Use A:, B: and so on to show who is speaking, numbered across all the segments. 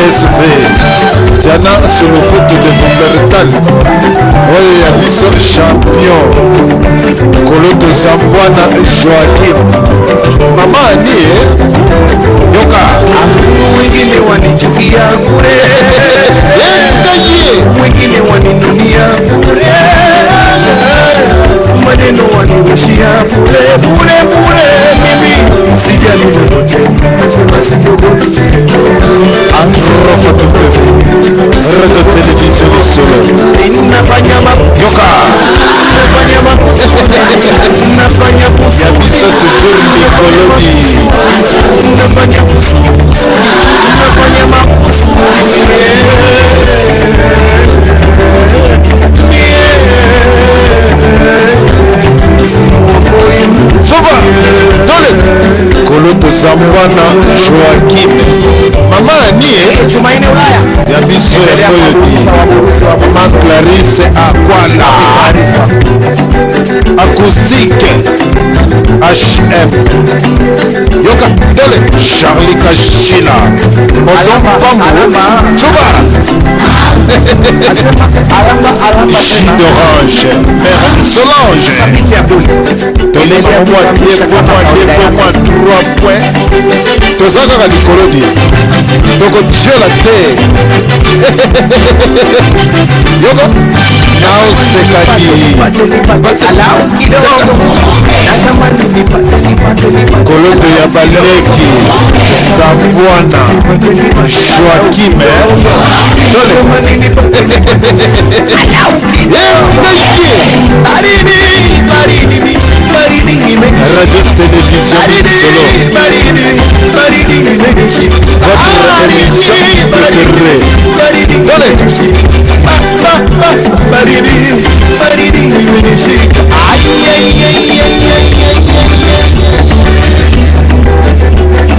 A: DSV Diana Solofoto de Wuppertal oyo ya biso champion Koloto Zambwana Joaquim mama ani eh? yoka
B: Wengine wanichukia bure,
A: Engaye
B: wengine waninunia bure, maneno wanirushia bure bure bure. Mimi sijali lolote, nasema siogopi.
A: Trois W Radio Télévision Lisolo
B: Nafanya makusudi,
A: yoka
B: nafanya makusudi, nafanya
A: ya
B: kusudi,
A: biso toujours likolo di
B: nafanya kusudi, nafanya makusudi.
A: Sova Toleka Koloto Zambwana Joaquim mama ani eh?
B: Tumaini Ulaya
A: ya biso ya koyodi mama Clarisse Akwala acoustique HM yoka tele Charlie Kashila Odon Pambo Tsuba
B: Asema alamba alamba
A: Jus d'orange Mère Solange
B: Sabiti ya bule
A: tolema mwa 2 point mwa 2 point mwa 3 point toza kaka likolo di tokotiola te yoko naosekaki
B: Alau kidogo natamani nipate nipate nipate
A: koloto ya baleki sambwana joakim tole
B: Natamani nipate alau kidogo baridi baridi baridi imenishika
A: radio télévision
B: baridi
A: solo
B: baridi baridi imenishika
A: votre émission préférée
B: baridi
A: tole
B: Ba, ba, ba, baridi baridi imenishika ay ay ay ay ay ay ay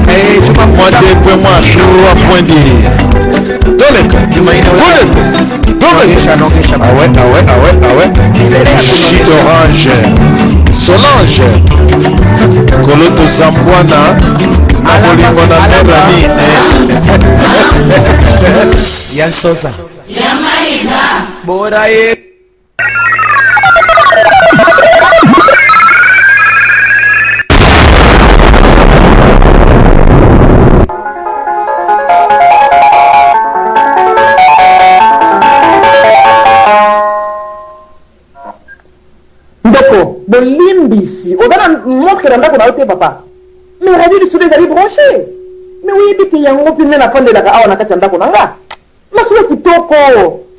B: eh chuma
A: mwa 2 point mwa 3 point di toleka koleka toleka Ah ouais, ah ouais, ah ouais, ah ouais. Jus d'orange. Solange. Koloto Zambwana. Na bolingo na Melanie.
B: Yan Sosa bora ye
C: ndeko bolimbisi oza na montre na ndako na yo te papa mais radio lisolo ezali branche mais oyebi te yango mpe nde nafandelaka awa na kati ya ndako na nga masolo kitoko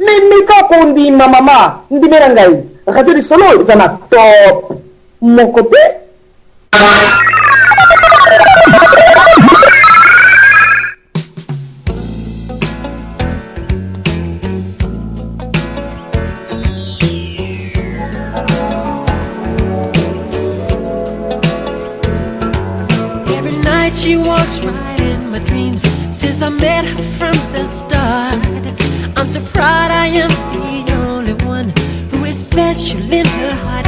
C: mais meka kondima mama ndimela ngai radio lisolo eza na top moko te
D: Every night she walks right in my dreams. Since I met her from the start, I'm so proud I am the only one who is special in her heart.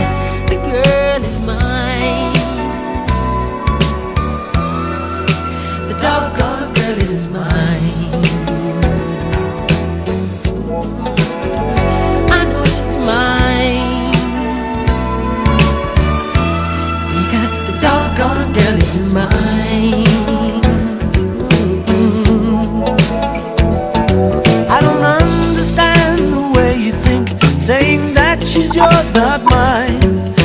D: The girl is mine. The doggone girl is mine. I know she's mine. Because the doggone girl is mine.
B: I don't understand the way you think, saying that she's yours, not mine.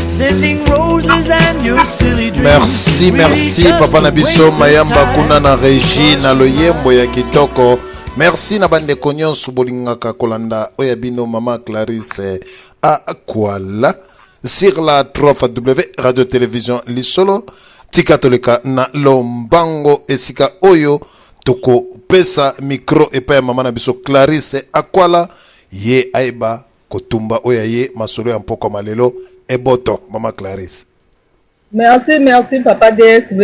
B: Sending roses and your silly dreams.
A: Merci, merci
B: Really just
A: papa na
B: a
A: biso
B: waste of
A: mayamba
B: time.
A: kuna na régie na loyembo ya kitoko. Merci na bandeko nyonso bolingaka kolanda oyo ya bino mama Clarisse Akwala sur la 3W Radio Télévision Lisolo tika toleka na lombango esika oyo tokopesa micro epai ya mama na biso Clarisse Akwala ye ayeba kotumba oyo ya ye masolo ya mpokwa malelo eboto mama Clarisse.
E: Merci, merci papa DSV.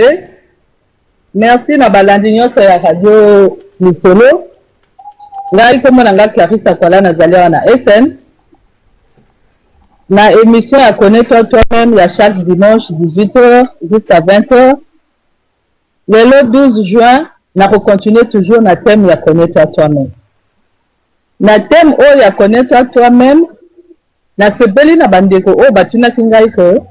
E: Merci na balandi nyonso ya radio Lisolo. Ngai kombo na ngai Clarisse Akwala nazali awa na SN. Na émission ya Connais-toi toi-même ya chaque dimanche 18h jusqu'à 20h. Lelo 12 juin Nako continuer toujours na thème ya connais-toi toi-même. Na thème oyo ya connais-toi toi-même, nasepeli na bandeko oyo batunaki ngai ke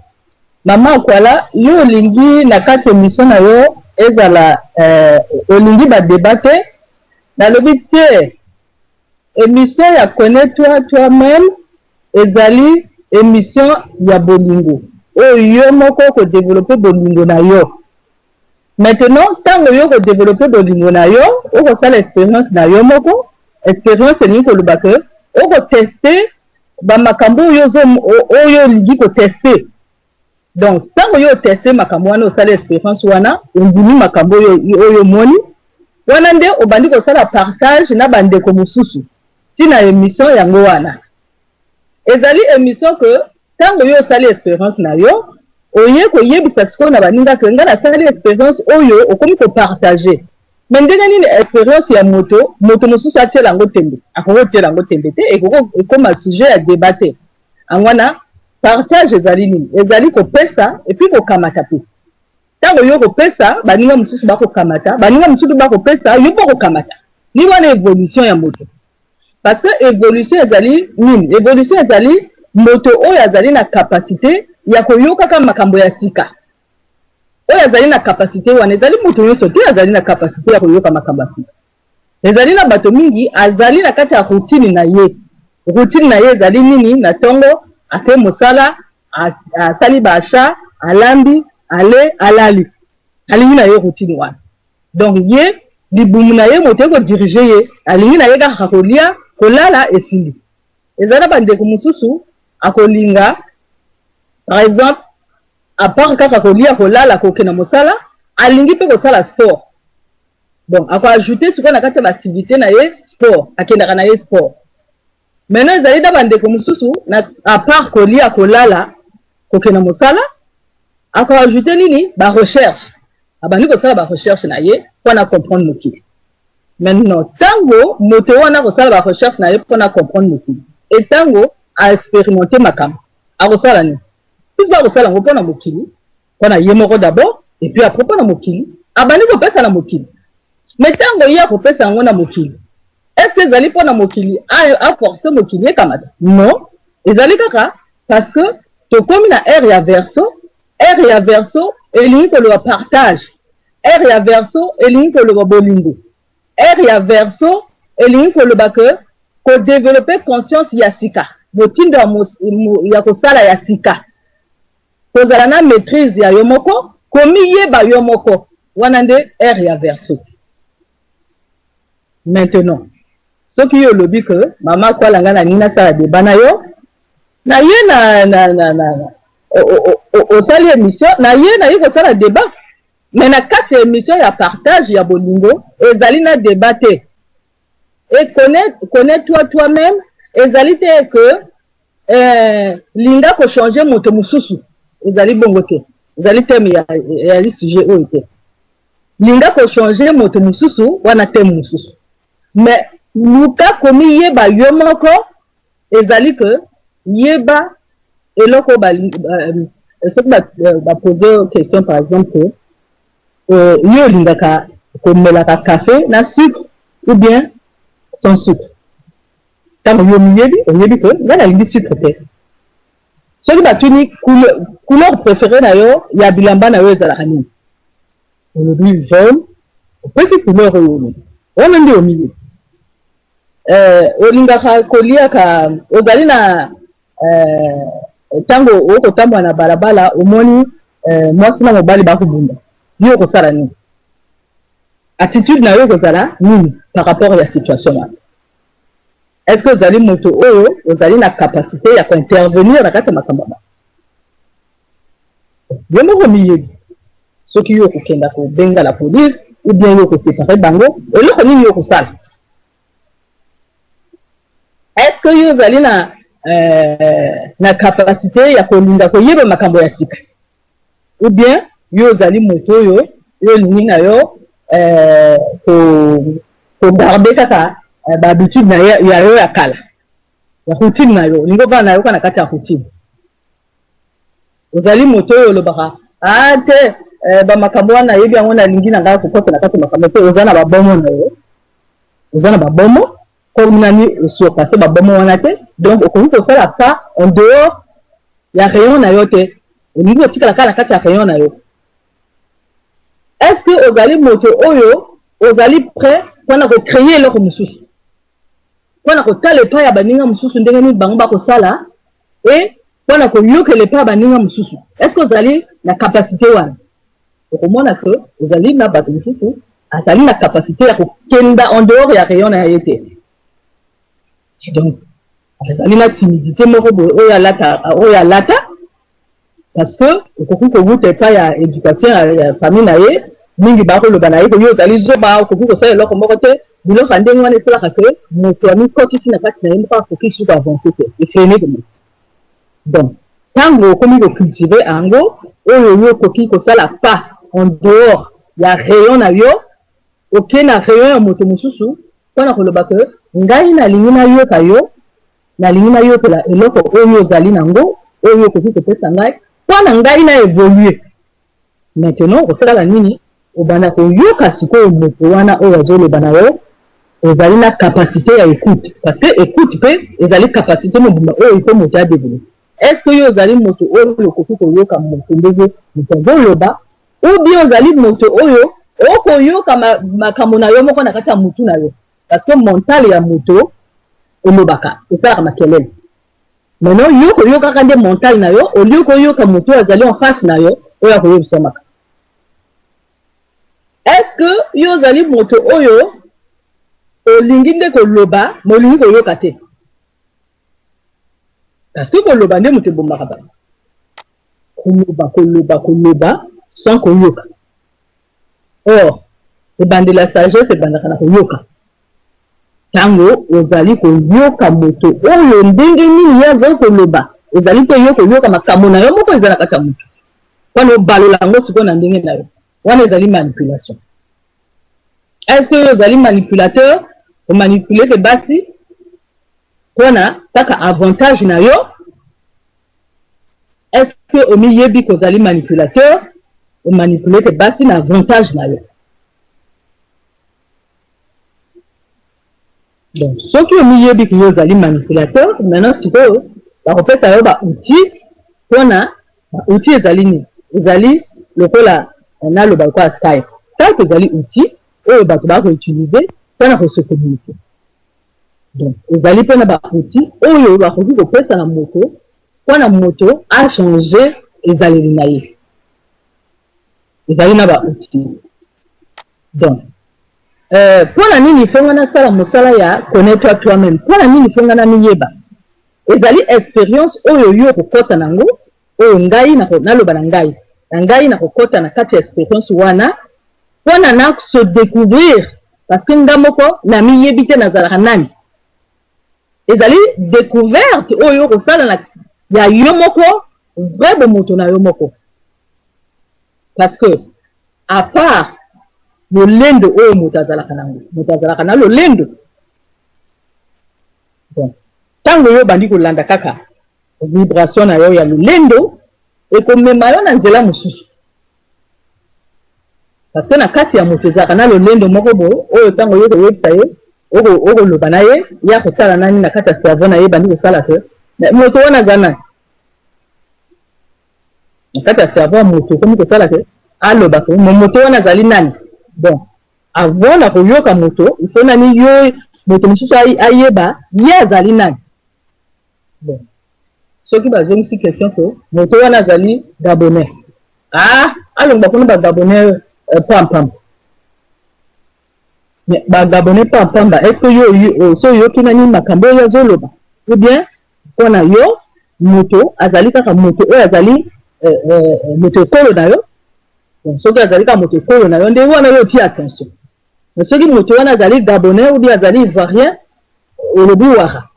E: mama Akwala, yo olingi na kati émission na yo ezala olingi ba débat te. Nalobi te, émission ya connais-toi toi-même ezali émission ya bolingo oyo yo moko okodévelopper bolingo na yo. Maintenant, ntango yo kodévelopper bolingo na yo, okosala expérience na yo moko. Expérience elingi koloba ke okotester bamakambo oyo oyo olingi kotester. Donc ntango yo otester makambo wana, osala expérience wana, ondimi makambo oyo omoni wana, nde obandi kosala partage na bandeko mosusu. Ntina émission yango wana, ezali émission ke ntango yo osali expérience na yo, oye koyebisa sikoyo na baninga ke ngai nasali expérience oyo, okomi kopartager. Mais ndenge nini expérience ya moto, moto mosusu atiela yango tembe? Akoki kotiela yango tembe te, ekoki ekóma sujet ya débat te. Yango wana partage ezali nini? Ezali kopesa et puis kokamata. Mpe ntango yo kopesa, baninga mosusu bakokamata, baninga mosusu bakopesa yo mpo kokamata. Ni wana évolution ya moto. Parce que évolution ezali nini? Évolution ezali moto oyo azali na capacité ya koyokaka makambo ya sika. Oyo azali na capacité wana, ezali moto nyonso te azali na capacité ya koyoka makambo ya sika. Ezali na bato mingi azali na kati ya routine na ye. Routine na ye ezali nini? Na ntongo ake mosala, asali baachat, alambi, ale alali. Alingi na ye routine wana. Donc ye, libumu na ye moto ekodiriger ye, alingi na ye kaka kolia, kolala, esili. Eza na bandeko mosusu akolinga, par exemple, à part kaka kolia, kolala, kokenda mosala, alingi mpe kosala sport. Donc akoajouter sikoyo na kati ya baactivité na ye sport, akendaka na ye sport. Maintenant, ezali na bandeko mosusu na à part kolia, kolala, kokenda mosala, akoajouter nini? Barecherche. Abandi kosala barecherche na ye mpona comprendre mokili. Maintenant, ntango moto wana akosala barecherche na ye mpona comprendre mokili, etango aexpérimenter makambo, akosala nini? Puisque akosala yango mpona mokili, mpona ye moko d'abord et puis après mpona mokili, abandi kopesa na mokili. Mais ntango ye akopesa yango na mokili, est ce que ezali mpona mokili aforcer mokili ekamata? Non, ezali kaka parce que tokomi na ère ya Verseau. Ère ya Verseau elingi koloba partage, ère ya Verseau elingi koloba bolingo, ère ya Verseau elingi koloba ke kodévelopper conscience ya sika, motindo ya kosala ya sika, kozala na maîtrise ya yo moko, komiyeba yo moko. Wana nde ère ya Verseau. Maintenant, soki yo olobi ke mama Kwala, ngai nalingi nasala débat na yo, na ye na osali émission na ye, naye kosala débat. Mais na kati ya émission ya partage ya bolingo, ezali na débat te. Et connais toi toi-même ezali te ke linga kochanger moto mosusu. Ezali bongo te, ezali thème ya, ezali sujet oyo te. Linga kochanger moto mosusu, wana thème mosusu. Mais luka komiyeba yo moko ezali ke yeba eloko. Soki bapose question, par exemple, ke yo olingaka komelaka café na sucre ou bien sans sucre, ntango yo miyebi, oyebi ke ngai nalingi sucre te. Soki batuni couleur préférée na yo ya bilamba na yo ezalaka nini, olobi jaune, opesi couleur oyo olobi wana nde omiyebi. Olingaka koliaka, ozali na ntango okotambola na balabala, omoni mwasi na mobali bakobunda, yo okosala nini? Attitude na yo ekozala nini par rapport ya situation wana? Est ce que ozali moto oyo ozali na capacité ya kointervenir na kati ya makambo ya bato? Yo moko miyebi soki yo okokenda kobenga la police ou bien yo okoséparer bango. Eloko nini yo okosala? Est ce que yo ozali na capacité ya kolinga koyeba makambo ya sika, ou bien yo ozali moto oyo yo olingi na yo kogarder kaka bahabitude na ya yo ya kala, ya routine na yo, olingi ovanda na yo kaka na kati ya routine? Ozali moto oyo olobaka a te. Bamakambo wana nayebi yango, nalingi na ngai kokota na kati ya makambo te. Oza na babomo na yo, oza na babomo comme nani osurpasse babomo wana te. Donc okoki kosala pas en dehors ya rayon na yo te, olingi kotikala kaka na kati ya rayon na yo. Est ce que ozali moto oyo ozali prêt mpona kocréer eloko mosusu, mpona kotala epai ya baninga mosusu ndenge nini bango bakosala, e mpona koyokela epai ya baninga mosusu? Est ce que ozali na capacité wana? Okomona ke ozali na bato mosusu azali na capacité ya kokenda en dehors ya rayon na ye te. Donc azali na timidité moko boye oyo alata parce que okoki kowuta epai ya éducation ya famille na ye. Mingi bakoloba na ye ko yo ozali zoba, okoki kosala eloko moko te. Biloko ya ndenge wana esalaka ke moto amikotisi na kati na ye moko, akoki suku avance te, efreiner ke moto. Donc ntango okomi kocultiver yango, oyo yo okoki kosala pas en dehors ya rayon na yo, oke na rayon ya moto mosusu mpona koloba ke ngai nalingi nayoka yo, nalingi nayokela eloko oyo ozali nango, oyo okoki kopesa ngai mpona ngai na évolue. Maintenant okosala nini? Obanda koyoka sikoyo moto wana oyo azoloba na yo. Ozali na capacité ya écoute, parce que écoute mpe ezali capacité mobimba oyo il faut moto adéveloppe. Est ce que yo ozali moto oyo okoki koyoka moto ndenge moto azoloba, ou bien ozali moto oyo okoyoka makambo na yo moko na kati ya motu na yo? Parce que mental ya moto elobaka, esalaka makelele. Maintenant yo koyokaka nde mental na yo au lieu koyoka moto oyo azali en face na yo, oyo akoyebisa makambo. Est ce que yo ozali moto oyo olingi nde koloba ma olingi koyoka te? Parce que koloba nde moto ebombaka bato, koloba, koloba, koloba sans koyoka. Or ebandela sagesse ebandaka na koyoka. Ntango ozali koyoka moto oyo ndenge nini ye azali koloba, ezali te yo koyoka makambo na yo moko eza na kati ya moto wana, obalola yango sikoyo na ndenge na yo, wana ezali manipulation. Est ce que oyo ozali manipulateur, omanipule mpe basi mpona kaka avantage na yo? Est ce que omiyebi kozali manipulateur, omanipule mpe basi na avantage na yo? Donc soki omiyebi ke yo ozali manipulateur, maintenant sikoyo bakopesa yo baoutil. Mpona baoutil ezali nini? Ezali lokola naloba lokola Skype. Skype ezali outil oyo bato bakoutiliser mpona kose communiquer. Donc ezali mpona baoutil oyo bakoki kopesa na moto mpona moto achange ezaleli na ye. Ezali na baoutil. Donc mpona nini faut nga nasala mosala ya connaître toi-même? Mpona nini faut nga namiyeba? Ezali expérience oyo yo okokɔta nango, oyo ngai naloba na ngai nakokɔta na kati ya expérience wana mpona na se découvrir, parce que nga moko namiyebi te nazalaka nani. Ezali découverte oyo okosala na ya yo moko, vrai bomoto na yo moko, parce que à part lolendo oyo moto azalaka nango, moto azalaka na lolendo. Bon, ntango oyo obandi kolanda kaka vibration na yo ya lolendo, ekomema yo na nzela mosusu, parce que na kati ya moto ezalaka na lolendo moko boye oyo ntango oyo koyebisa ye, okoloba na ye, ye akotala nani na kati ya cerveau na ye, ebandi kosala ke moto wana aza nani na kati ya cerveau ya moto. Ekomi kosala ke aloba ke moto wana azali nani. Bon, avant na koyoka moto, il faut nani yo moto mosusu ayeba ye azali nani. Bon, soki bazongisi question ke moto wana azali Gabonais, ah, alongba kuna Bagabonais pampamba. Mais Bagabonais pampamba, est ce que yo so oyoki nani makambo oyo azoloba, ou bien mpona yo moto azali kaka moto oyo azali moto ekolo na yo? Bon, soki azali kaka moto ekolo na yo, nde wana yo otie attention. Mais soki moto wana azali Gabonais ou bien azali Ivoirien, olobi wara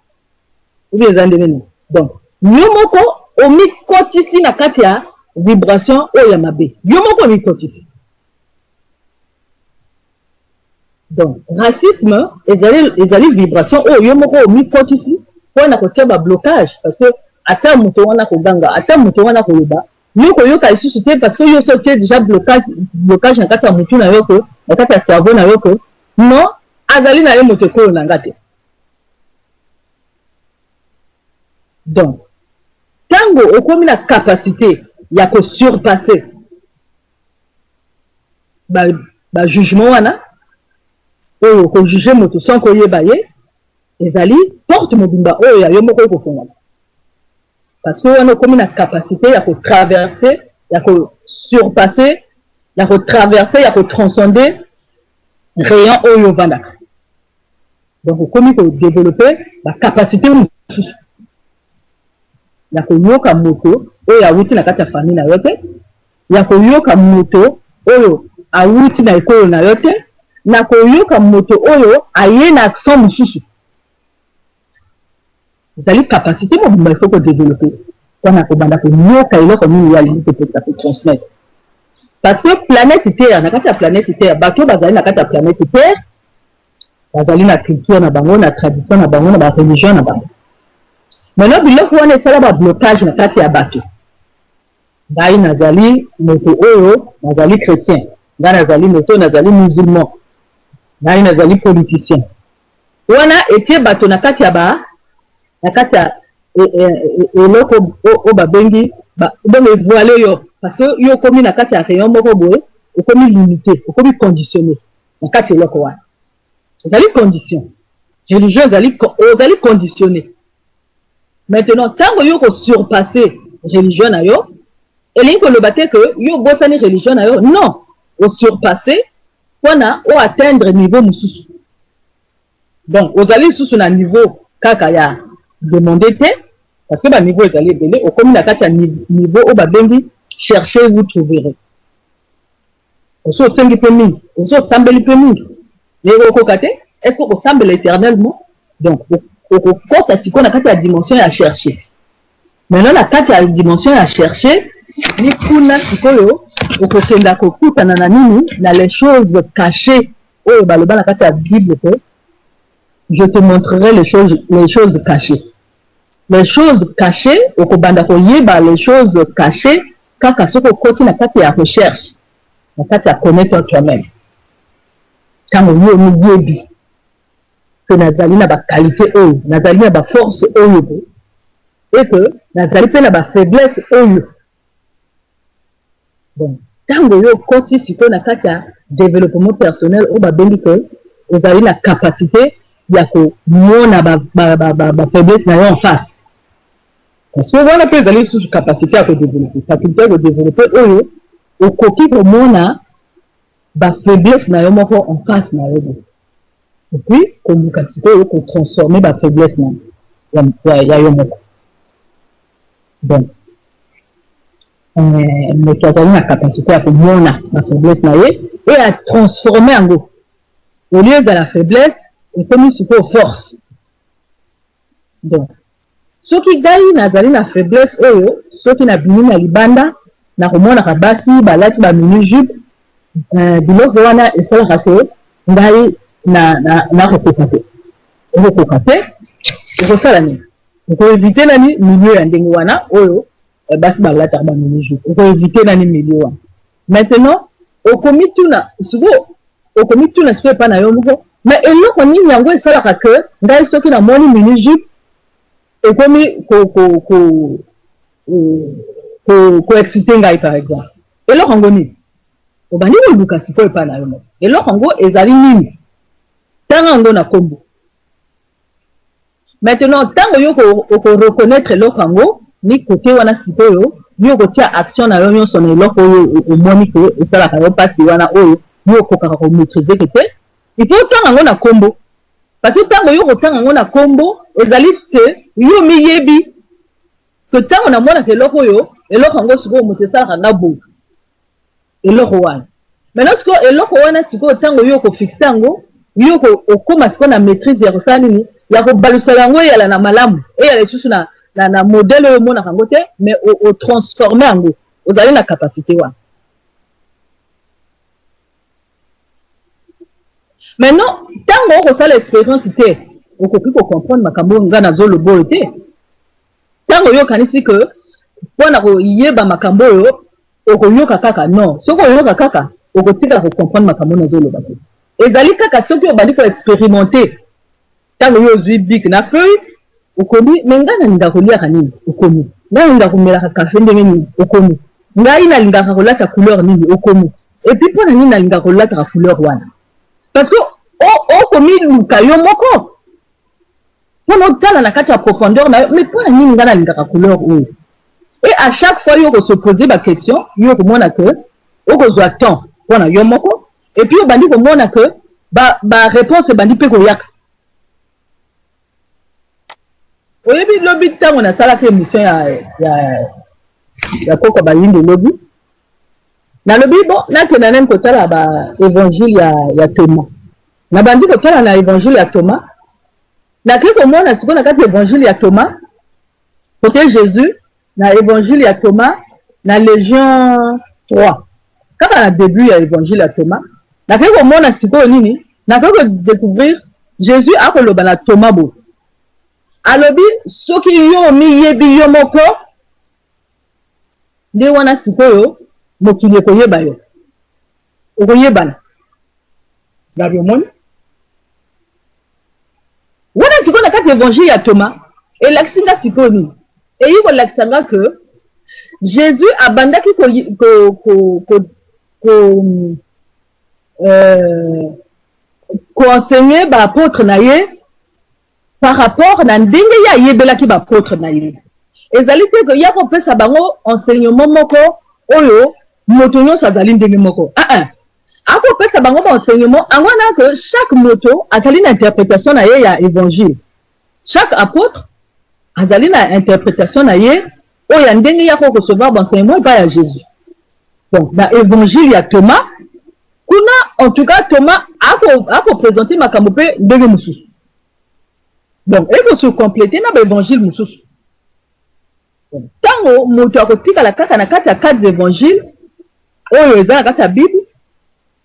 E: ou bien eza ndenge nini? Donc yo moko omikotisi na kati ya vibration oyo ya mabe, yo moko omikotisi. Donc racisme ezali vibration oyo yo moko omikotisi mpona kotia bablocage, parce que ata moto wana koganga, ata moto wana koloba. Yo koyoka lisusu te parce que yo osi otie dejà blocage, blocage na kati ya mutu na yo que, na kati ya cerveau na yo que non, azali na ye moto ekolo na nga te. Donc, tango okomi na capacite ya ko surpasser ba, ba jugement wana, oyo ko juger moto sans koyeba ye, ezali porte mobimba oyo ya yo moko ekofongwama. Parce que wana okomi na capacite ya ko traverser, ya ko surpasser, ya ko traverser, ya ko transcender rayon oyo ovandaka. Donc okomi ko developper ba capacite mosusu ya koyoka moto oyo awuti na kati ya famille na yo te, ya koyoka moto oyo awuti na ekolo na yo te, na koyoka moto oyo aye na accent mosusu. Ezali capacite mobimba il faut ko developper pona kobanda koyoka eloko nini ye alingi kopesa ko transmettre. Parce que planète terre, na kati ya planète terre, bato oyo bazali na kati ya planète terre bazali na culture na bango, na tradition na bango, na ba religion na bango. Maintenant biloko wana esala ba blocage na kati ya bato. Ngai nazali moto oyo nazali chretien, ngai nazali moto oyo nazali musulman, ngai nazali politicien. Wana etie bato na kati ya ba na kati ya eloko oyo babengi donc evoile yo parce que yo okomi na kati ya rayon moko boye, okomi limite, okomi conditionne na kati ya eloko wana. Ezali condition, religion ezali, ozali conditionne. Maintenant tango yo ko surpasser religion na yo, elingi koloba te que yo obosani religion na yo, non, o surpasser pona o atteindre niveau mosusu. Donc ozali lisusu na niveau kaka ya demander te, parce que ba niveau ezali ebele, okomi na kati ya niveau oyo babengi cherchez vous trouverez. Osi osengi pe mingi, osi osambeli pe mingi, mais okokoka te. Est-ce que okosambela eternellement? Donc okokota sikoyo na kati ya dimension ya chercher. Maintenant na kati ya dimension ya chercher, ni kuna sikoyo okokenda kokutana na nini? Na les choses cachees oyo baloba na kati ya Bible que je te montrerai les choses, les choses cachees. Les choses cachees, okobanda koyeba les choses cachees kaka soki okoti na kati ya recherche, na kati ya connais-toi toi-meme. Tango yo omiyebi que nazali na ba qualites oyo, nazali na ba forces oyo boye, et que nazali pe na ba faiblesses oyo. Donc tango yo okoti sikoyo na kati ya developpement personnel oyo babengi que ozali na capacite ya komona ba faiblesses na yo en face. Parce que wana pe ezali lisusu capacite ya ko developper, faculte ya ko developper oyo okoki komona ba faiblesses na yo moko en face na yo boye. Et puis koluka sikoyo ko transformer ba faiblesses na ya yo moko. Donc moto azali na capacite ya komona ba faiblesses na ye et a transformer yango. Au lieu ezala faiblesse, ekomi sikoyo force. Donc soki gai nazali na faiblesse oyo, soki nabimi na libanda nakomonaka basi balati ba mini jupe, biloko wana esalaka ke ngai nakokoka te. Okokoka te, okosala nini? Oko eviter nani milieu ya ndenge wana oyo basi balataka ba mini jupe, oko eviter nani milieu wana. Maintenant okomituna sikoyo, okomituna sikoyo epai na yo moko, mais eloko nini yango esalaka que ngai soki namoni mini jupe ekomi ko ko ko ko ko exciter ngai par exemple, eloko yango nini? Obandi koluka sikoyo epai na yo moko, eloko yango ezali nini? Tanga yango na kombo. Maintenant tango yo oko reconnaitre eloko yango ni cote wana sikoyo yo okotia action na yo nionso na eloko oyo omoni que esalaka yo pasi wana oyo yo okokaka ko maitriser que te, il faut otanga yango na kombo parce que tango yo okotanga yango na kombo ezali que yo omiyebi que tango namonaka eloko oyo, eloko yango sikoyo moto esalaka nga boye. Eloko wana. Maintenant sikoyo eloko wana sikoyo tango yo oko fixer yango, yo oko okoma sikoyo na maitrise ya kosala nini? Ya kobalusala yango eyala na malamu, eyala lisusu na na na modèle oyo omonaka yango te, mais o o transformer yango. Ozali na capacite wana. Maintenant tango oko sala experience te, okoki ko comprendre makambo oyo nga nazo loba oyo te. Tango yo okanisi que. Mpo na koyeba makambo oyo okoyoka kaka, non. Soki oyoka kaka, okotikala ko comprendre makambo oyo nazoloba te. Ezali kaka soki obandi ko experimenter. Tango yo ozui bic na feuille, okomi, mais ngai nalingaka koliaka nini? Okomi. Ngai nalingaka komelaka cafe ndenge nini? Okomi. Ngai nalingaka kolata couleur nini? Okomi. Et puis pona nini nalingaka kolataka couleur wana? Parce que okomiluka yo moko pona otala na kati ya profondeur na yo, mais pona nini ngai nalingaka couleur oyo? Et à chaque fois yo oko se poser ba questions, yo okomona que okozua temps pona yo moko. Et puis obandi komona que ba ba reponse ebandi pe koyaka. Oyebi lobi tango nasalaki emission ya ya ya koko bayindo lobi nalobi bon nakenda nani kotala ba evangile ya ya Thomas. Nabandi kotala na evangile ya Thomas, nakei komona sikoyo na kati ya evangile ya Thomas kote Jesus na evangile ya Thomas na legion 3 kaka na debut ya evangile ya Thomas nakei komona sikoyo nini nakei ko decouvrir Jesus akoloba na Thomas boye alobi soki yo omiyebi yo moko nde wana sikoyo mokili ekoyeba yo okoyebana gabi omoni Wana sikoyo na kati ya evangile ya Thomas elakisi nga sikoyo nini? Eyi kolakisa nga que Jesus abandaki ko ko ko ko ko euh, ko enseigner ba apotres na ye par rapport na ndenge ye ayebelaki ba apotres na ye. Ezali te que ye akopesa bango enseignement moko oyo moto nyonso azali ndenge moko. Ah ah. Ako pesa bango ba enseignement ango wana que chaque moto azali na interpretation na ye ya evangile. Chaque apotre azali na interpretation na ye oyo ya ndenge ye ako recevoir ba enseignement epai ya Jesus. Donc na evangile ya Thomas kuna en tout cas Thomas ako ako presenter makambo pe ndenge mosusu. Donc eko se completer na ba evangile mosusu. Ntango moto akotikala kaka na kati ya quatre evangiles oyo eza na kati ya Bible,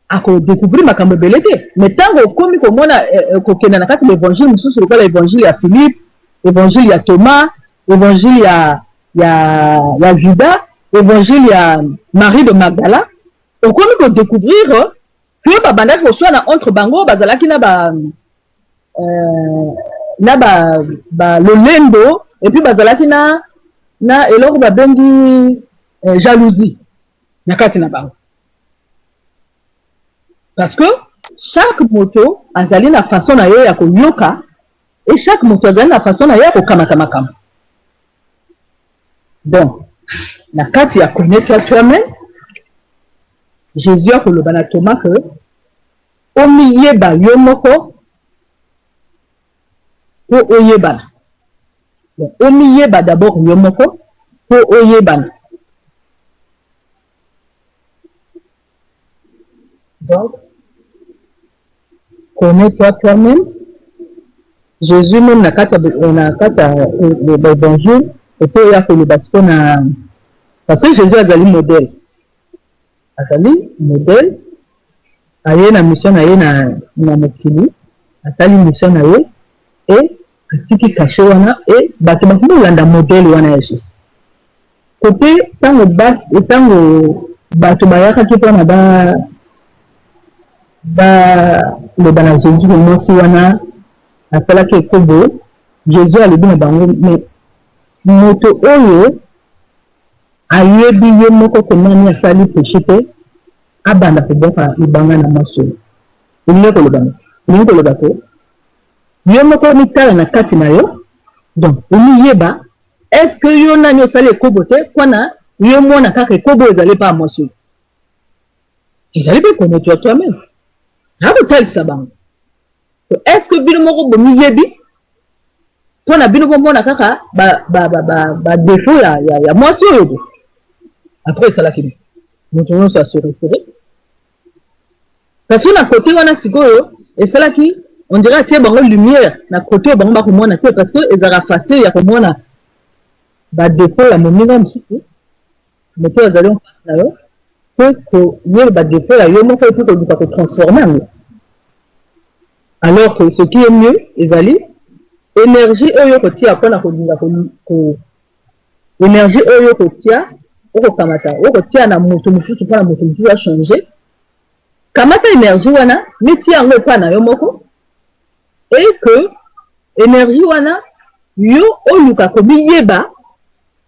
E: ako decouvrir makambo ebele te. Mais ntango okomi komona kokenda na kati ya evangile mosusu lokola evangile ya Philippe, evangile ya Thomas, evangile ya ya ya Judas, evangile ya Marie de Magdala, okomi ko decouvrir que babandaki koswana entre bango, bazalaki na ba na ba ba lolendo et puis bazalaki na na eloko babengi jalousie na kati na bango parce que chaque moto azali na façon na ye ya koyoka et chaque moto azali na façon na ye ya kokamata makambo. Donc na kati ya connais-toi toi-même, Jésus akoloba na Thomas que Omiyeba yo moko po oyebana. Donc omiyeba d'abord yo moko po oyebana. Donc connais toi toi meme. Jesus meme na kati ya na kati ya ba evangile epe oya koloba siko na parce que Jesus azali modèle. Azali modèle, aye na mission na ye na na mokili, asali mission na ye et atiki cachet wana et bato bakomi kolanda modèle wana ya Jesus. Cote tango bas tango bato bayakaki pona ba ba loba na Jesus que mwasi wana asalaki ekobo, Jesus alobi na bango mais moto oyo Ayebi ye moko que nani asali peche te abanda kobwaka libanga na mwasi oyo. Elingi koloba nini? Elingi koloba que yo moko omitala na kati na yo donc omiyeba est ce que yo nani osali ekobo te pona yo omona kaka ekobo oyo ezali epa ya mwasi oyo. Ezali pe connais toi toi meme. Nakotalisa bango. Est ce que bino moko bomiyebi pona bino bomona kaka ba ba ba ba, ba defaut ya, ya, ya mwasi oyo bo après esalaki nini? Moto nyonso a se retire parce que na kote wana sikoyo esalaki on dirait atie bango lumière na kote oyo bango bakomona te parce que ezalaka facile ya komona ba defaut ya moninga mosusu Moto oyo azali en face na yo pe koyeba ba defauts ya yo moko et puis koluka ko transformer yango. Alors que ce qui est mieux ezali energie oyo okotia pona kolinga ko ko. Energie oyo okotia, okokamata, okotia na moto mosusu mpo na moto mosusu achange. Kamata energie wana, mitia yango epai na yo moko, et que energie wana yo oluka komiyeba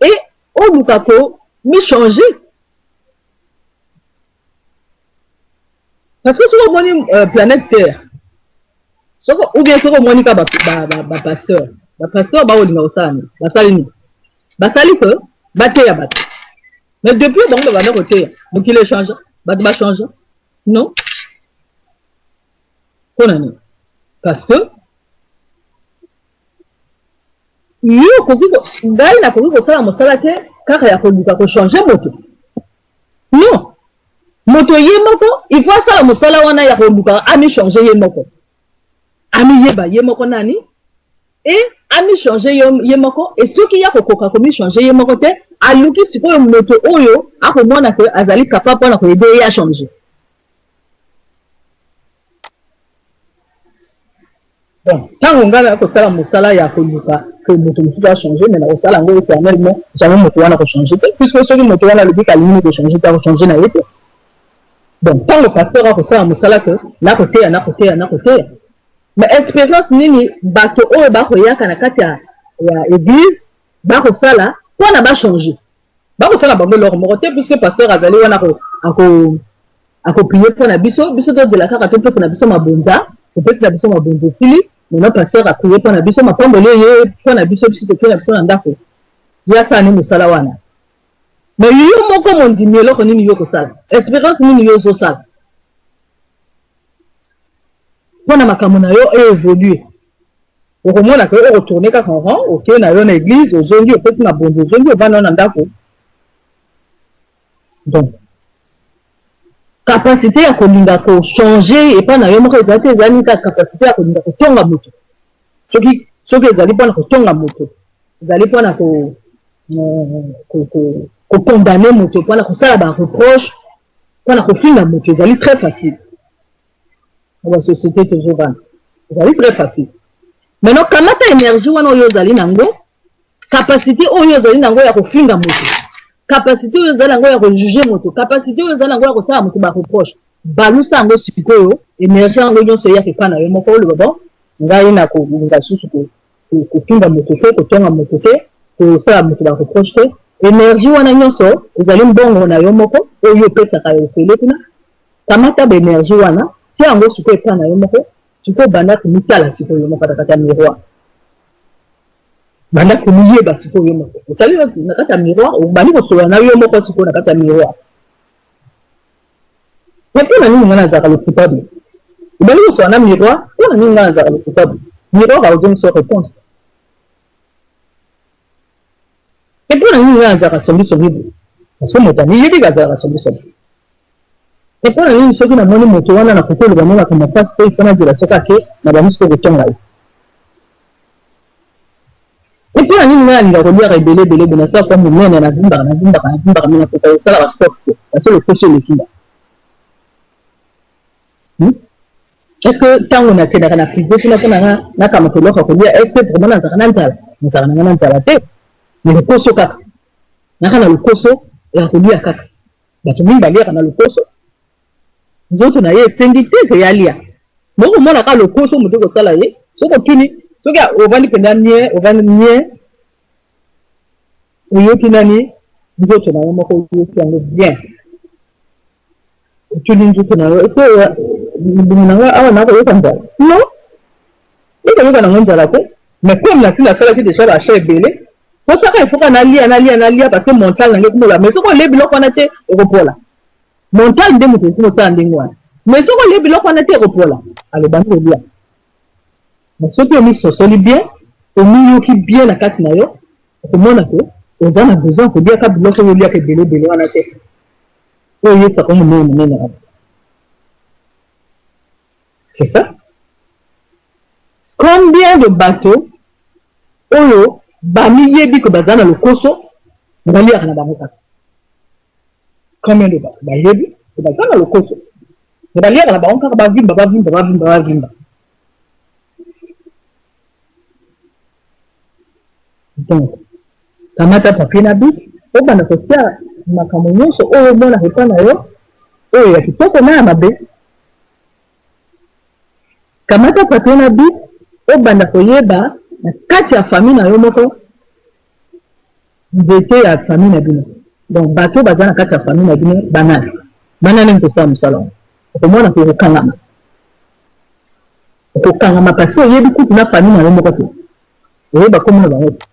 E: et oluka komichanger. Parce que soki omoni euh, planète Terre, soki ou bien soki omoni ka ba ba ba, ba pasteur, ba pasteur bakolinga kosala nini? Basali nini? Basali que bateya bato. Mais depuis bango babanda koteya, mokili echange, bato ba change. Non. Mpo na nini? Parce que yo okoki ngai nakoki kosala mosala te kaka ya koluka kochange moto. Non. Moto ye moko il faut asala mosala wana ya koluka ami changer ye moko. Amiyeba ye moko nani et ami changer ye moko et soki ye akokoka komi changer ye moko te aluki sikoyo moto oyo akomona que azali capable mpona ko aider ye a changer. Bon, ntango ngai naya kosala mosala ya koluka ke moto mosusu achange, mais nakosala yango éternellement, jamais moto wana akochange te, puisque soki moto wana alobi ke alingi kochange te, akochange na ye te. Bon, ntango pasteur akosala mosala ke nakoteya, nakoteya, nakoteya, mais expérience nini bato oyo bakoyaka na kati ya, ya église bakosala mpo na bachange? Bakosala bango eloko moko te, puisque pasteur azali wana ako, ako Ako prier mpo na biso, biso tozela kaka topesa na biso mabonza, topesi na biso mabonza esili, maintenant pasteur a prier mpo na biso, mapamboli eye mpo na biso, biso toke na biso na ndako, ye asala nde mosala wana. Mais yo moko mondimi eloko nini yo okosala? Experience nini yo ozosala mpo na makambo na yo e evoluer? Okomona ke oko tourner kaka en rond, oke na yo na eglise, ozongi opesi mabonza, ozongi ovandi na yo na ndako. Donc capacite ya kolinga ko changer epa na yo moko ezali te, ezali kaka capacite ya kolinga kotonga moto. Soki soki ezali mpona kotonga moto, ezali mpona ko ko ko ko condamner moto, mpona kosala ba reproche, mpona kofinga moto, ezali très facile. Na ba société tozovanda, ezali très facile. Maintenant kamata énergie wana oyo ozali nango, capacité oyo ozali nango ya kofinga moto, capacité oyo ozali nango ya kojuge moto, capacité oyo ozali nango ya kosala moto ba reproche, balusa yango sikoyo, énergie yango nyonso eyaka epai na yo moko, oloba bon, ngai nakolinga susu kofinga moto te, kotonga moto te, kosala moto ba reproche te. Énergie wana nyonso ezali mbongo na yo moko oyo opesaka ya ofele kuna. Kamata ba énergie wana, tia yango sikoyo epai na yo moko, sikoyo banda komitala sikoyo yo moko na kati ya miroir. Banda komiyeba sikoyo yo moko. Otali na kati ya miroir, obandi kosolola na yo moko sikoyo na kati ya miroir. Mais mpo na nini ngai nazalaka le coupable? Obandi kosolola na miroir, mpo na nini ngai nazalaka le coupable? Miroir akozongisa réponse. Et mpo na nini ngai nazalaka songisongi boye? Parce que moto amiyebi azalaka songisongi. Et mpo na nini soki namoni moto wana nakoki koloba nde makambo ya mpasi te, il faut nazela soki ake nabandi sikoyo kotonga ye. Et mpo na nini ngai nalingaka koliaka ebele ebele boye, nasala kwa monene, navimbaka navimbaka navimbaka mais nakoka kosalaka sport te parce que lokoso eleki nga. Hmm? Est-ce que ntango nakendaka na frigo kuna mpo na nga nakamata eloko ya kolia, est-ce que vraiment nazalaka na nzala? Nazalaka na nga na nzala te, mais lokoso kaka, naka na lokoso ya kolia kaka. Bato mingi baliaka na lokoso, nzoto na ye esengi te ke ye alia. Bokomona kaka lokoso moto ekosala ye, soki otuni, soki ovandi mpenza nie, ovandi nie, oyoki nani nzoto na yo moko oyoki yango bien, otuni nzoto na yo, est-ce que libumu na ngai awa nakoyoka nzala? Non, ekoyoka nango nzala te, mais comme nasi nasalaki deja ba achat ebele, Posa kaka il faut kaka nalia nalia nalia parce que mental na ngai ekomi koloba mais soki olie biloko wana te okopola. Mental nde moto ekomi kosala ndenge wana. Mais soki olie biloko wana te okopola. Alors obandi kolia. Mais soki omisosoli bien, omiyoki bien na kati na yo, okomona que oza na besoin ya kolia kaka biloko oyo oliaka ebele ebele wana te. Oyo eyesaka yo monene monene wana. C'est ça. Combien de bateaux oyo bamiyebi ko baza na lokoso mais baliaka na bango kaka? Combien de bateaux bayebi ko baza na lokoso mais baliaka na bango kaka, bavimba bavimba bavimba bavimba. Donc Kamata papier na bic, obanda kotia makambo nyonso oyo omonaka epai na yo, oyo ya kitoko na ya mabe. Kamata papier na bic, obanda koyeba na kati ya famille na yo moko nzete ya famille na bino. Donc bato oyo baza na kati ya famille na bino banani? Banani nde kosala mosala wana? Okomona kokokangama. Okokangama parce que oyebi kutu na famille na yo moko te. Oyeba kombo na bango te.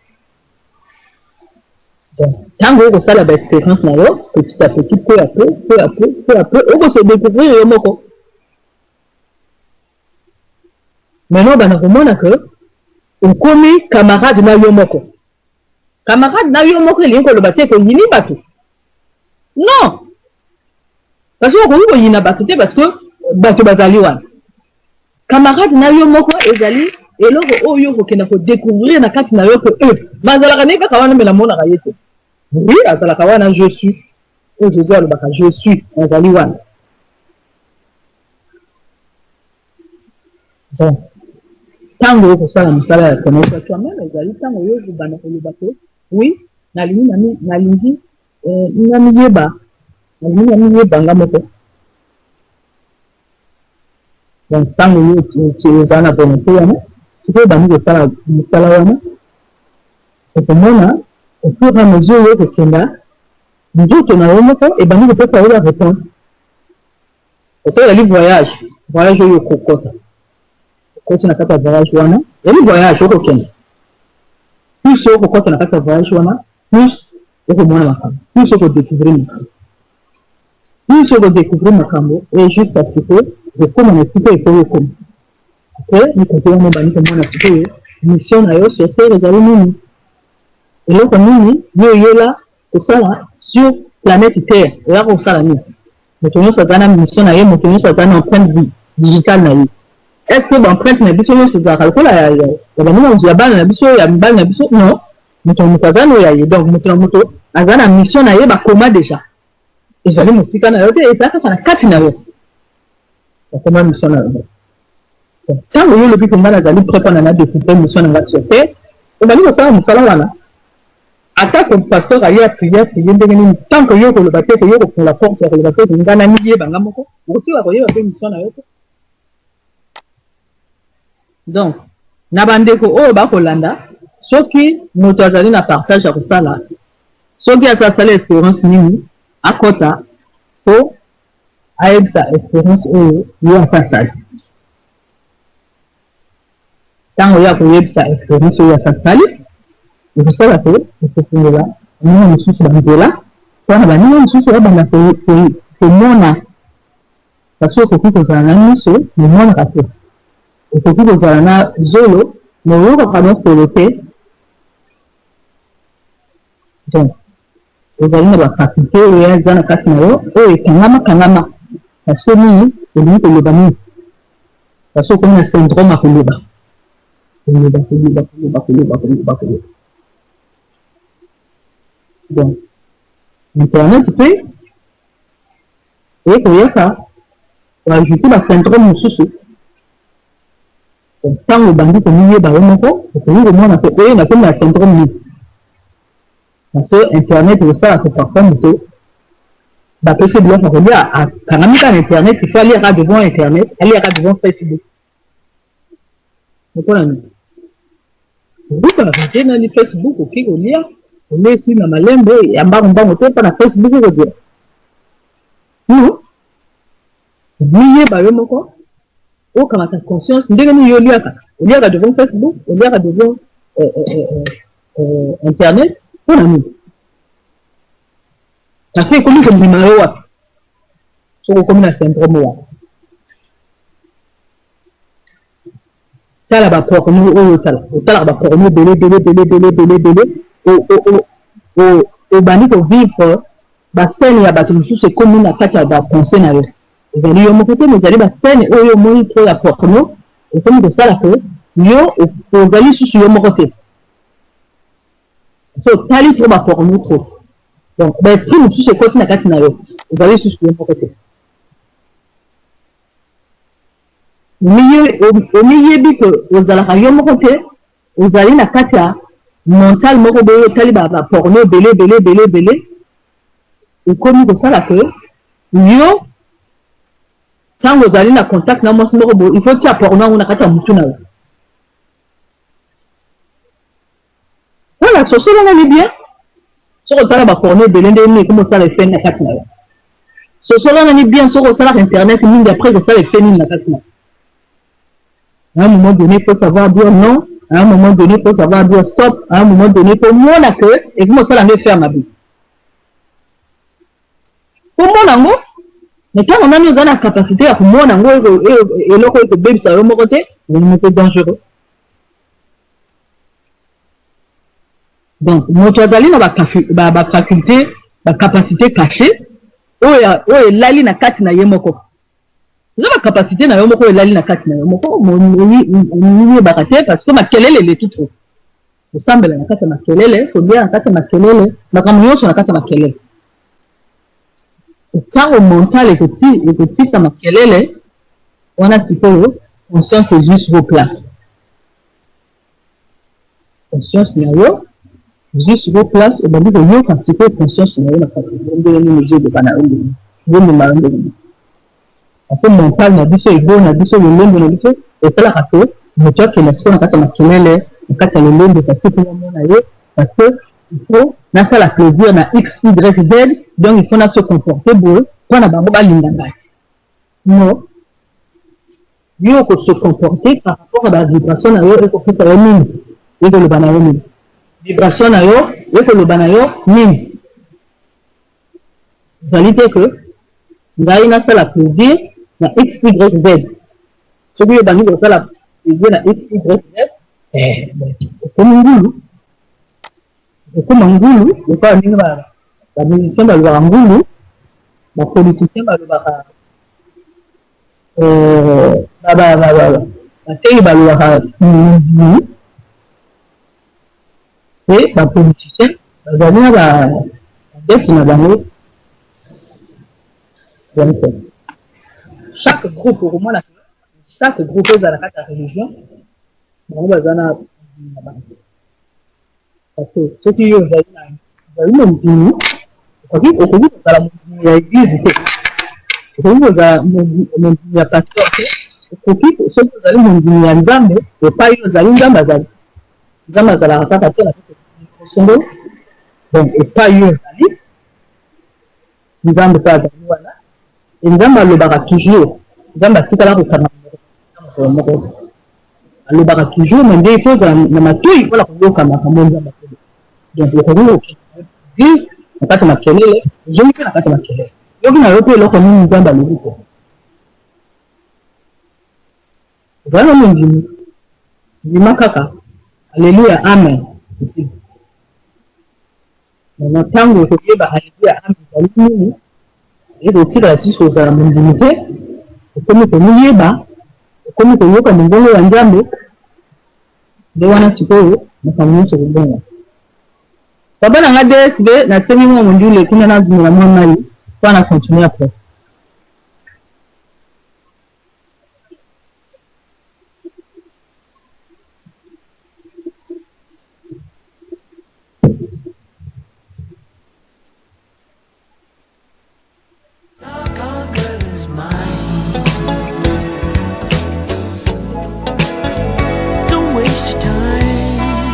E: Donc tango okosala ba experience na yo petit à petit, peu à peu, peu à peu, peu à peu, oko se découvrir yo moko. Maintenant obanda komona que okomi camarade na yo moko. Camarade na yo moko elingi koloba te koyini bato. Non! Parce que okoki koyina bato te parce que bato bazali wana. Camarade na yo moko ezali eloko oyo okokenda ko découvrir na kati na yo que eux bazalaka ne kaka wana mais namonaka ye te. Oui, azalaka wana je suis. Oyo Jésus alobaka je suis, nazali wana. Donc, ntango okosala mosala ya connaître toi-même ezali ntango yo okobanda koloba ke oui, nalingi nami nalingi eh, namiyeba, nalingi namiyeba nga moko. Donc ntango yo oza na volonté wana, soki obandi kosala mosala wana, okomona au fur et à mesure yo okokenda, nzoto na yo moko ebandi kopesa yo ba réponse. Parce que ezali voyage, voyage oyo okokota, okoti na kati ya voyage wana, ezali voyage okokende. Plus okokota na kati ya voyage wana, plus okomona makambo, plus okodecouvrir makambo. Plus oko decouvrir makambo et jusqu'à ce que okoma na esika ekoki okoma. Après ni kote wana obandi komona sikoyo mission na yo sur terre ezali nini, eloko nini yo oyela kosala sur planète terre, oyaka kosala nini? Moto nyonso aza na mission na ye, moto nyonso aza na empreinte digitale na ye. Est ce que ba empreinte na biso nyonso ezalaka lokola ya ya baninga ya bana na biso ya mibali na biso? Non, moto na moto aza na oyo ya ye. Donc moto na moto aza na mission na ye, bakoma dejà. Ezali mosika na yo te, ezali kaka na kati na yo. Bakoma mission na yo. Ntango yo olobi ke ngai nazali prêt mpona na découvrir mission na ngai sur terre, obandi kosala mosala wana. Atako pasteur aye a prier a prier ndenge nini, tant que yo okoloba te ke yo okofungola porte ya koloba te ke ngai namiyeba ngai moko, okotika koyeba mpe mission na yo te. Donc, na bandeko oyo bakolanda, soki moto azali na partage ya kosala, soki asi asali experience nini, akota po ayebisa experience oyo ye asi asali. Tango ye akoyebisa experience oyo asi asali, ekosala ke ekofungola baninga mosusu ba nzela pona baninga mosusu babanda komona. Kasi okoki kozala na miso mais omonaka te, okoki kozala na zolo mais oyokaka no solo te. Donc ozali na ba faculte oyo eza na kati na yo oyo ekangama kangama parce que nini olingi koloba mingi parce que okomi na syndrome ya koloba koloba koloba koloba koloba koloba koloba. Donc internet mpe eye koyaka ko ajouter ba syndrome mosusu. Ntango obandi komiyeba yo moko, okoki komona ke oyo nakomi na syndrome nini. Parce que internet ekosala ke parfois moto bapesi biloko ya kolia akangami kaka na internet, il faut aliaka devant internet, aliaka devant Facebook. Lokola nini? Obuka te nani Facebook oke kolia, olesi na malembe ya mbangu mbangu te mpo na Facebook okolia. Non. Miyeba yo moko, okamata conscience ndenge nini yo oliaka. Oliaka devant Facebook, oliaka devant euh, euh, euh, euh, internet, mpo na nini? Kasi ekomi kobima yo wapi? Soki okomi na syndrome wana. Tala ba porno oyo otala, otalaka ba porno ebele ebele ebele ebele ebele ebele, obandi ko vivre ba scène ya bato mosusu ekomi na kati ya ba pensee na yo. Ezali yo moko te, mais ezali ba scène oyo omoni trop ya porno, ekomi kosala que yo ozali lisusu yo moko te. So otali trop ba porno trop. Donc ba esprit mosusu ekoti na kati na yo, ozali lisusu yo moko te. Omiyebi que ozalaka yo moko te, ozali na kati ya Mental moko boye otali ba ba porno ebele ebele ebele ebele ekomi kosala que yo tango ozali na contact na mwasi moko boye il faut otia porno yango na kati ya mutu na yo. Voilà, sosola nani bien. Soki otala ba porno ebele nde nini ekomi osala effet na kati na yo. Sosola nani bien soki osalaka internet mingi après ekosala effet nini na kati na yo. À un moment donné, il faut savoir dire non. À un moment donné, il faut savoir dire stop. À un moment donné, il faut mona que ekomi osala nde effet ya mabe. Komona yango mais ntango nani oza na capacité ya komona yango eloko ekobebisa yo moko te, mais c'est dangereux. Donc moto azali na ba ba faculté, ba capacité cachée oyo oyo elali na kati na ye moko. Eza ba capacité na yo moko elali na kati na yo moko, oyebaka te parce que makelele eleki trop. Kosambela na kati ya makelele, kolia na kati ya makelele, makambo nyonso na kati ya makelele. Ntango mental ekotika makelele wana, sikoyo conscience ezwi sikoyo place. Conscience na yo ezwi sikoyo place, obandi koyoka sikoyo conscience na yo na kati na yo ndenge nini ezoloba na yo, ndenge ezomema yo ndenge nini. Parce que mental na biso, ego na biso, lolendo na biso esalaka ke moto akenda sikoyo na kati ya makelele, na kati ya lolendo, parce que mpo bamona ye, parce que il faut nasala plaisir na x y z, donc il faut na se comporter boye mpo na bango balinga ngai. Non, yo oko se comporter par rapport à ba vibration na yo, ekopesa yo nini, ekoloba na yo nini, vibration na yo ekoloba na yo nini. Ezali te que ngai nasala plaisir na x y z. Soki yo obandi kosala plaisir na x y z, eh, okomi ngulu, okoma ngulu lokola ndenge ba musiciens balobaka ngulu, ba politiciens balobaka bateyi balobaka mondimi, mpe ba politiciens bazali na ba adeptes na bango. Donc chaque groupe, okomona chaque groupe ezala na kati ya religion, bango baza na bango. Parce que soki yo ozali na ozali mondimi, okoki okoki kozala mondimi ya eglise te, okoki kozala mondimi ya pasteur te, okoki soki ozali mondimi ya Nzambe, epai yo ozali Nzambe azali. Nzambe azalaka kaka te na songolo. Donc epai yo ozali, Nzambe mpe azali wana. Et Nzambe alobaka toujours. Nzambe atikala kokanga mokolo moko te. Alobaka toujours, mais nde il faut ozala na matoyi mpona koyoka makambo Nzambe akoloba. Donc okoki kokende église na kati ya makelele, ozongi mpe na kati ya makelele, yoki na yo mpe eloko nini Nzambe alobi te. Ozala na mondimi, ndima kaka aleluya amen, esili. Mais na tango okoyeba aleluya amen ezali nini, ekotikala lisusu kozala mondimi te, okomi komiyeba, okomi koyoka mongongo ya Nzambe, nde wana sikoyo makambo nyonso ekobonga. Papa na nga DSB, nasengi mwa mondule kuna nazumela mwa mayi mpo na continuer après.
B: Don't waste your time,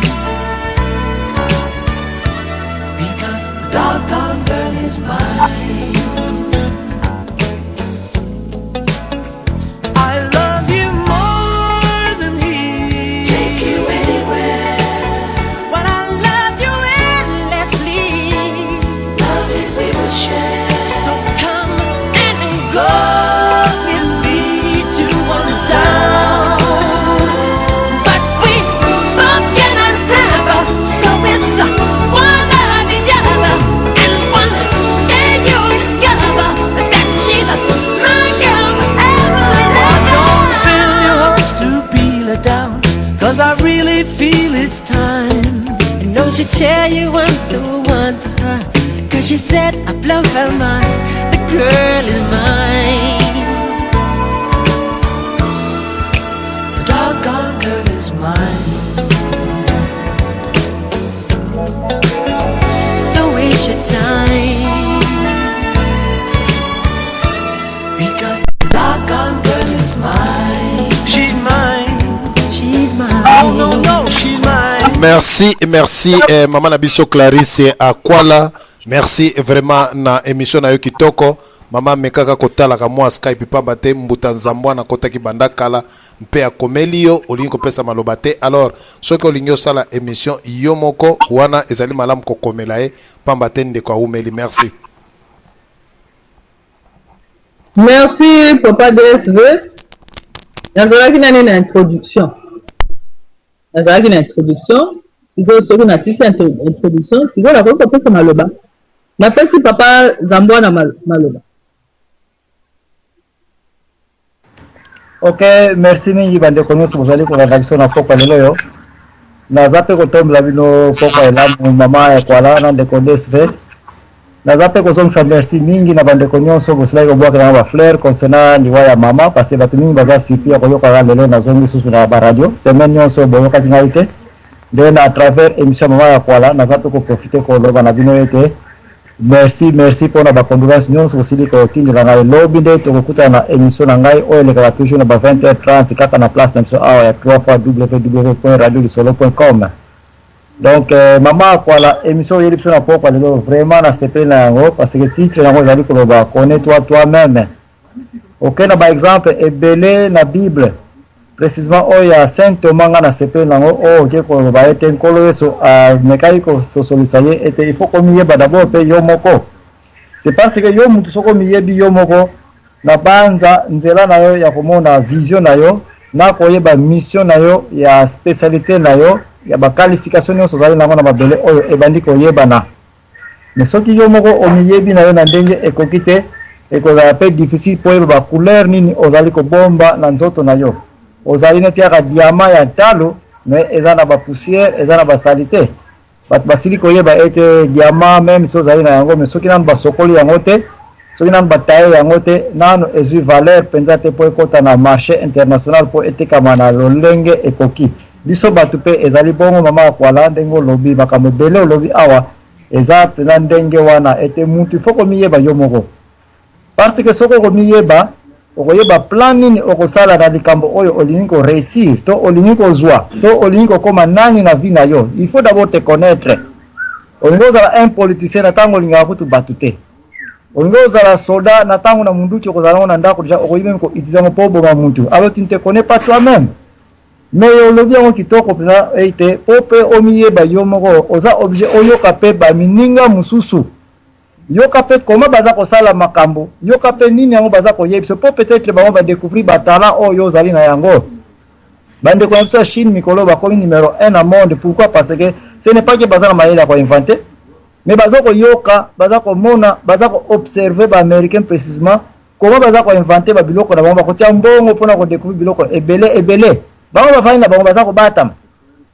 B: because the doggone girl is mine. I love you more than he. Take you anywhere. Well, I love you endlessly. Love it we will share. So come and go with me to one town. But we both cannot have, so it's one or the other. And one day you discover that she's my girl forever and ever. Don't fill your hopes to be let down, 'cause I really feel it's time. I know she'll tell you I'm the one for her, 'cause she said I blow her mind. The girl is mine. The doggone girl is mine.
A: Merci, merci eh, mama na biso Clarisse Akwala. Merci vraiment na émission na yo kitoko. Mama mekaka kotalaka mwa Skype pamba te mbuta nzambwa nakotaki banda kala mpe akomeli yo olingi kopesa maloba te. Alors soki olingi osala émission yo moko wana ezali malamu kokomela ye pamba te ndeko awumeli. Merci.
E: Merci papa DSV. Nazalaki nani na introduction. Nazalaki na introduction. Sikoyo soki nasilisi introduction, sikoyo nakoki kopesa maloba. Napesi papa Zambwana maloba.
F: Ok, merci mingi bandeko nyonso bozali kolanda biso na pokwa lelo oyo. Naza mpe kotombola bino pokwa elamu mama ya Kwala na ndeko DSV. Naza mpe kozongisa merci mingi na bandeko nyonso bosilaki kobwakela nga ba fleurs concernant liwa ya mama parce que bato mingi baza surpris ya koyoka nga lelo nazongi lisusu na ba radio. Semaine nyonso boyokaki ngai te. Nde na travers emission ya mama ya Kwala naza mpe koprofite koloba na bino ete Merci merci pona ba condoleances nionso bosili kotindela ngai. Lobi nde tokokutana na emission na ngai oyo elekaka toujours na ba 20h30 kaka na place na biso awa ya www.radiolisolo.com. Donc euh, mama Akwala, emission oyeli biso na pokwa lelo vraiment nasepeli na yango parce que titre yango ezali koloba connais-toi toi-même. Oke na ba exemple ebele na Bible precisement oyo ya Saint Thomas nga nasepeli na yango oyo oke koloba ete Nkolo Yesu amekaki kososolisa ye ete il faut komiyeba d'abord mpe yo moko. C'est parce que yo mutu soki omiyebi yo moko na banza nzela na yo ya komona vision na yo na koyeba mission na yo ya specialite na yo ya ba qualification nyonso ozali na yango na mabele oyo ebandi koyebana. Mais soki yo moko omiyebi na yo na ndenge ekoki te, ekozala mpe difficile mpo oyeba ba couleur nini ozali kobomba na nzoto na yo. Ozali neti kaka diamant ya ntalo mais eza na ba poussière, eza na ba salite. Bato basili koyeba ete diamant meme si ozali na yango mais soki nanu basokoli yango te, soki nanu ba tailler yango te, nanu ezui valeur mpenza te mpo ekota na marche international mpo etekama na lolenge ekoki. Biso batu pe ezali bongo mama Akwala ndenge olobi makambo ebele olobi awa eza penza ndenge wana ete mutu il faut komiyeba yo moko parce que soki okomiyeba okoyeba plan nini okosala na likambo oyo olingi ko reussir to olingi kozua to olingi kokoma nani na vie na yo. Il faut d'abord te connaitre. Olingi ozala un politicien na tango olingaka kutu batu te. Olingi ozala soldat na tango na munduki okozala nango na ndako dejà okoki meme ko utiliser yango po oboma mutu alors tu ne te connais pas toi meme. Mais olobi yango kitoko penza ete po pe omiyeba yo moko oza oblige oyoka pe ba mininga mususu. Yoka pe comment baza kosala makambo, yoka pe nini yango baza koyebisa po peut etre bango ba decouvrir ba talent oyo yo ozali na yango. Ba ndeko na biso ya Chine mikolo oyo bakomi numero un na monde pourquoi? Parce que ce n'est pas que baza na mayele ya ko inventer mais baza koyoka, baza komona, baza ko observer ba americains precisement Comment baza ko inventer ba biloko na bango, bakotia mbongo pona ko decouvrir biloko ebele ebele. Bango bafandi na bango baza kobatama.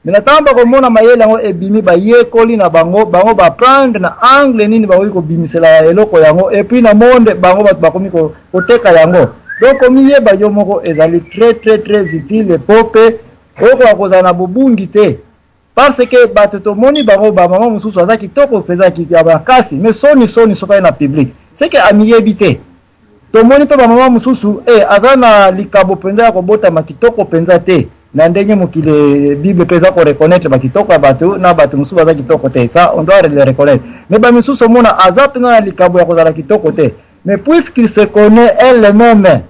F: Mais na tango bakomona mayele yango ebimi, bayekoli na bango, bango ba prendre na angle nini bakoki kobimisela eloko yango et puis na monde bango bato bakomi koteka yango. Donc komiyeba yo moko ezali très très très utile po pe okoka kozala na bobungi te. Parce que bato tomoni bango ba maman mosusu aza kitoko penza ya makasi mais soni soni soki aye na public c'est que amiyebi te. Tomoni pe ba maman mosusu eh aza na likabo penza ya kobotama kitoko penza te na ndenge mokili bible pe eza ko reconnaitre ba kitoko ya bato na bato mosusu baza kitoko te, ça on doit le reconnaitre. Mais ba misusu omona aza penza na likabo ya kozala kitoko te mais puisqu'il se connait elle meme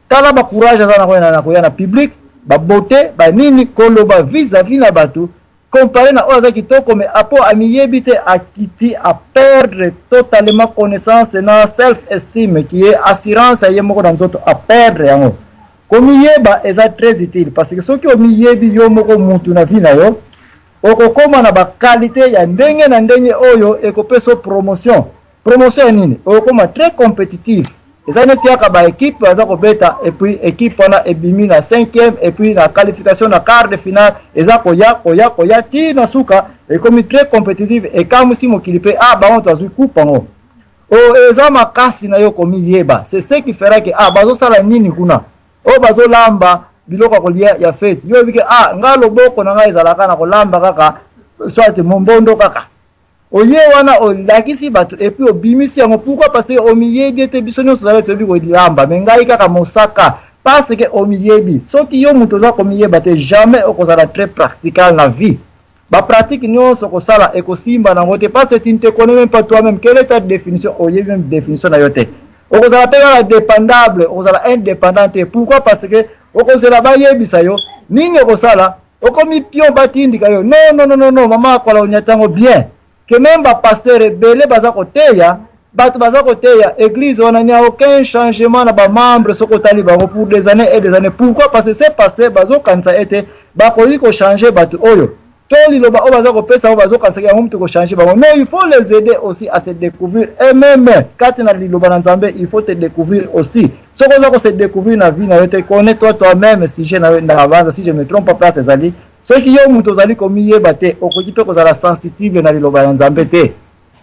F: Tala ba courage aza nango na koya na public, ba beaute, ba nini, koloba vis à vis na batu, compare na oyo aza kitoko mais apo amiyebi te akiti a perdre totalement connaissance na self estime qui est assurance ya ye moko na nzoto a perdre yango. Komiyeba eza très utile parce que soki omiyebi yo moko mutu na vie na yo, okokoma na ba qualite ya ndenge na ndenge oyo ekopesa yo promotion. Promotion ya nini? Okokoma très competitif. Eza neti yaka ba equipe baza kobeta et puis equipe wana ebimi na cinquième et puis na qualification na quart de finale eza koya koya koya ti na suka ekomi très competitive ekamwisi mokili pe ah bango tozwi coupe yango. Oh eza makasi na yo komiyeba. C'est ce qui fera que ah bazosala nini kuna? Oyo bazolamba biloko ya kolia ya fete. Yo oyebi ke ah nga loboko na ngai ezalaka na kolamba kaka soit mombondo kaka. Oye wana olakisi bato et puis obimisi yango pourquoi? Parce que omiyebi ete biso nionso tozali toyebi kolamba mais ngai kaka mosaka parce que omiyebi. Soki yo moto oza komiyeba te jamais okozala très practical na vie. Ba pratique nionso okosala ekosimba nango te parce que tu ne te connais même pas toi même, quelle est ta définition? Oyebi meme définition na yo te. Okozala pe kaka dependable, okozala independant te. Pourquoi? Parce que okozela bayebisa yo nini okosala, okomi pion batindika yo. Non non non non, mama akola onyati yango bien. Que meme ba pasteur ebele baza koteya, bato baza koteya église wana, n'y a aucun changement na ba membres soki otali bango pour des années et des années. Pourquoi? Parce que ces pasteurs bazokanisa ete bakoki kochanger bato oyo to liloba oyo baza kopesa oyo bazokanisa yango moto kochanger bango. Mais il faut les aider aussi à se découvrir eux-mêmes. Kati na liloba na Nzambe, il faut te découvrir aussi. Soki oza kose découvrir na vie na yo te, connais toi toi-même, sujet na yo na banza, si je me trompe pas, place ezali soki yo moto ozali komiyeba te, okoki mpe kozala sensitive na liloba ya Nzambe te.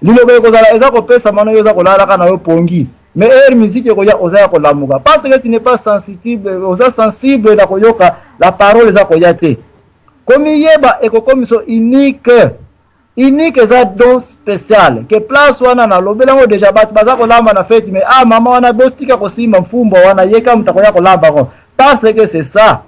F: Liloba ekozala eza kopesama na yo, eza kolalaka na yo pongi, mais heure musique ekoya, oza ya kolamuka parce que tu n'es pas sensible. Oza sensible na koyoka la parole eza koya te. Komiyeba ekokomisa unique. Unique eza don spécial ke place wana nalobeli yango déjà. Bato baza kolamba na feti, mais ah, mama wana, botika kosimba mfumbo wana, yeka moto akoya kolamba ngo parce que c'est ça.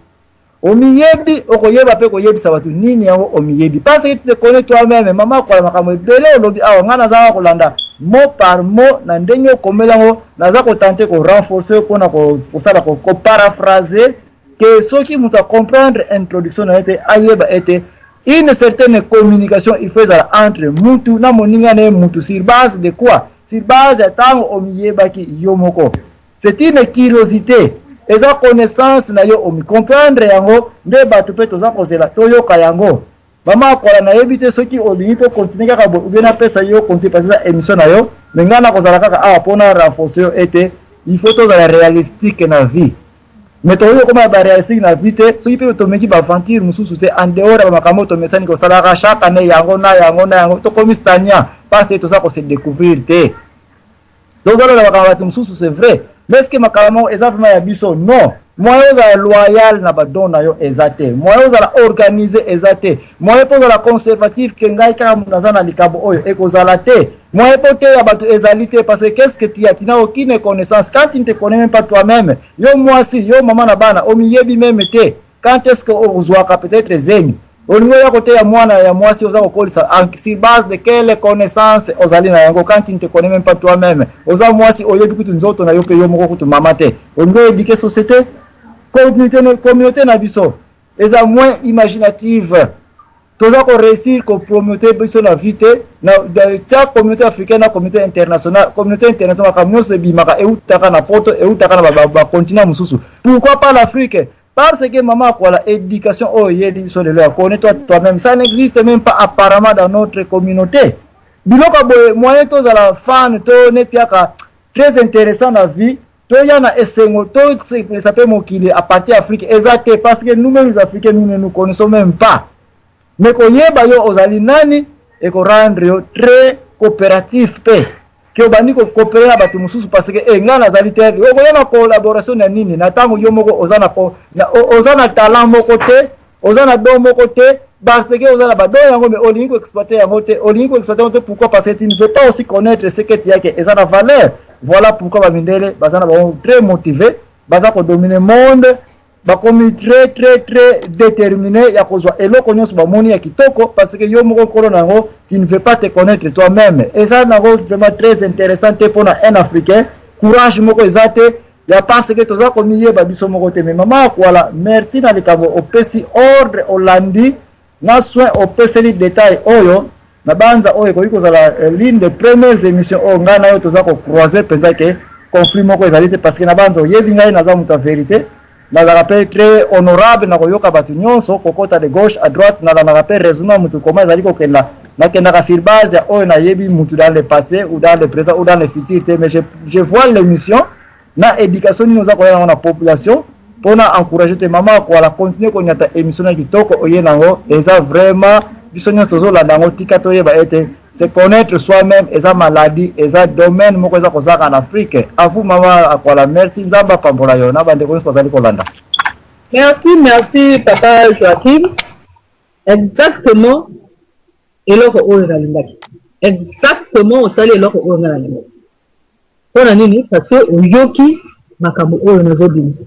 F: Omiyebi, okoyeba mpe koyebisa bato nini yango omiyebi parce que tu te connais toi-même. Mama akola makambo ebele olobi awa, ngai nazaka kolanda mot par mot na ndenge okomeli yango. Naza kotenter korenforcer mpona kosala koparaphrase ke soki moto acomprendre introduction na ye te, ayeba ete une certaine communication il faut ezala entre mutu na moninga na ye mutu. Sur base de quoi? Sur base ya ntango omiyebaki yo moko. C'est une curiosité, eza connaissance na yo, omicomprendre yango nde bato mpe toza kozela toyoka yango. Mama akola, nayebi te soki olingi tocontinuer kaka boye ou bien napesa yo continue, parce eza émission na yo, mais ngai nakozala kaka awa mpona renforcer yo ete il faut tozala réalistique na vie. Mais tokoki kokóma baréalistique na vie te soki mpe tomeki baaventure mosusu te en dehors ya bamakambo tomesani kosalaka chaque année, yango na yango na yango. Tokomi stagnant parce que toza kose découvrir te. Tozalola makambo bato mosusu, c'est vrai, mais est-ce que makambo moko eza vraiment ya biso? Non. Moyen ozala loyal na badon na yo eza te, moyen ozala organisé eza te, moyen mpo ozala conservatif ke ngai kaka moto naza na likambo oyo ekozala te, moyen mpo te ya bato ezali te. Parce que qu'est-ce que tu as? Tu n'as aucune connaissance quand tu ne te connais même pas toi-même. Yo mwasi, yo mama na bana, omiyebi même te. Quand est-ce que ozwaka peut-être zemi, olingi oya koteya mwana ya mwasi oza kokolisa? Sur base de quelle connaissance ozali na yango quand tu ne te connais même pas toi-même? Oza mwasi, oyebi kutu nzoto na yo mpe yo moko kutu mama te, olingi oéduquer société? Communauté na biso eza moins imaginative. Toza koréussir kopromote biso na vie te. Tia communauté africaine na communauté internationale. Communauté internationale, makambo nyonso ebimaka, eutaka na Poto, eutaka na bacontinent mosusu. Pourquoi pas l'Afrique? Parce que mama akola, éducation oyo oyeli biso lelo ya connais toi toi-même, ça n'existe même pas apparemment dans notre communauté. Biloko boye, moyen tozala fan to neti yaka très intéressant na vie, toya na esengo, tosepelisa mpe mokili à partir ya Afrique eza te, parce que nous-mêmes les Africains, nous ne nous connaissons même pas. Mais koyeba yo ozali nani ekorendre yo très coopératif mpe ke obandi kocoopérer na bato mosusu, parce que e ngai nazali te. Okoya na collaboration na nini na ntango yo moko oza na, oza na talent moko te, oza na don moko te? Parce que oza na badon yango, mais olingi koexploiter yango te. Olingi koexploiter yango te, pourquoi? Parce que tu ne veux pas aussi connaître ce que tu as ke eza na valeur. Voilà pourquoi bamindele baza na bango très motivé, baza kodominer monde, bakomi très très très déterminé ya kozwa eloko nyonso bamoni ya kitoko, parce que yo moko nkolo na yango, tu ne veux pas te connaître toi-même. Eza nango vraiment très intéressant te mpona un Africain. Courage moko eza te ya parce que toza komiyeba biso moko te. Mais mama Akwala, merci na likambo opesi ordre, olandi na soin, opeseli détail oyo na banza oyo ekoki kozala l'une des premières émissions oyo ngai na oyo toza kocroiser mpenza ke conflit moko ezali te, parce que na banza oyebi ngai naza moto ya vérité, nazalaka mpe très honorable na koyoka bato nyonso, kokota de gauche à droite. Nalandaka mpe raisonnement motu koma ezali kokenda. Nakendaka sur base ya oyo nayebi mutu dans le passé ou dans le présent ou dans le futur te, mais je vois l'émission na éducation nini oza koya nango na population mpona encourager te. Mama Akwala, continue konyata émission na kitoko oye nango, eza vraiment biso nyonso tozolanda yango. Tika toyeba ete se connaître soi-même eza maladie, eza domaine moko eza kozaka na Afrique. À vous, mama Akwala. Merci, Nzambe apambola yo na bandeko nyonso bazali kolanda.
E: Merci, merci papa Joachim. Exactement eloko oyo nalingaki, exactement osali eloko oyo nga nalingaki. Mpona nini? Parce que oyoki makambo oyo nazobimisa,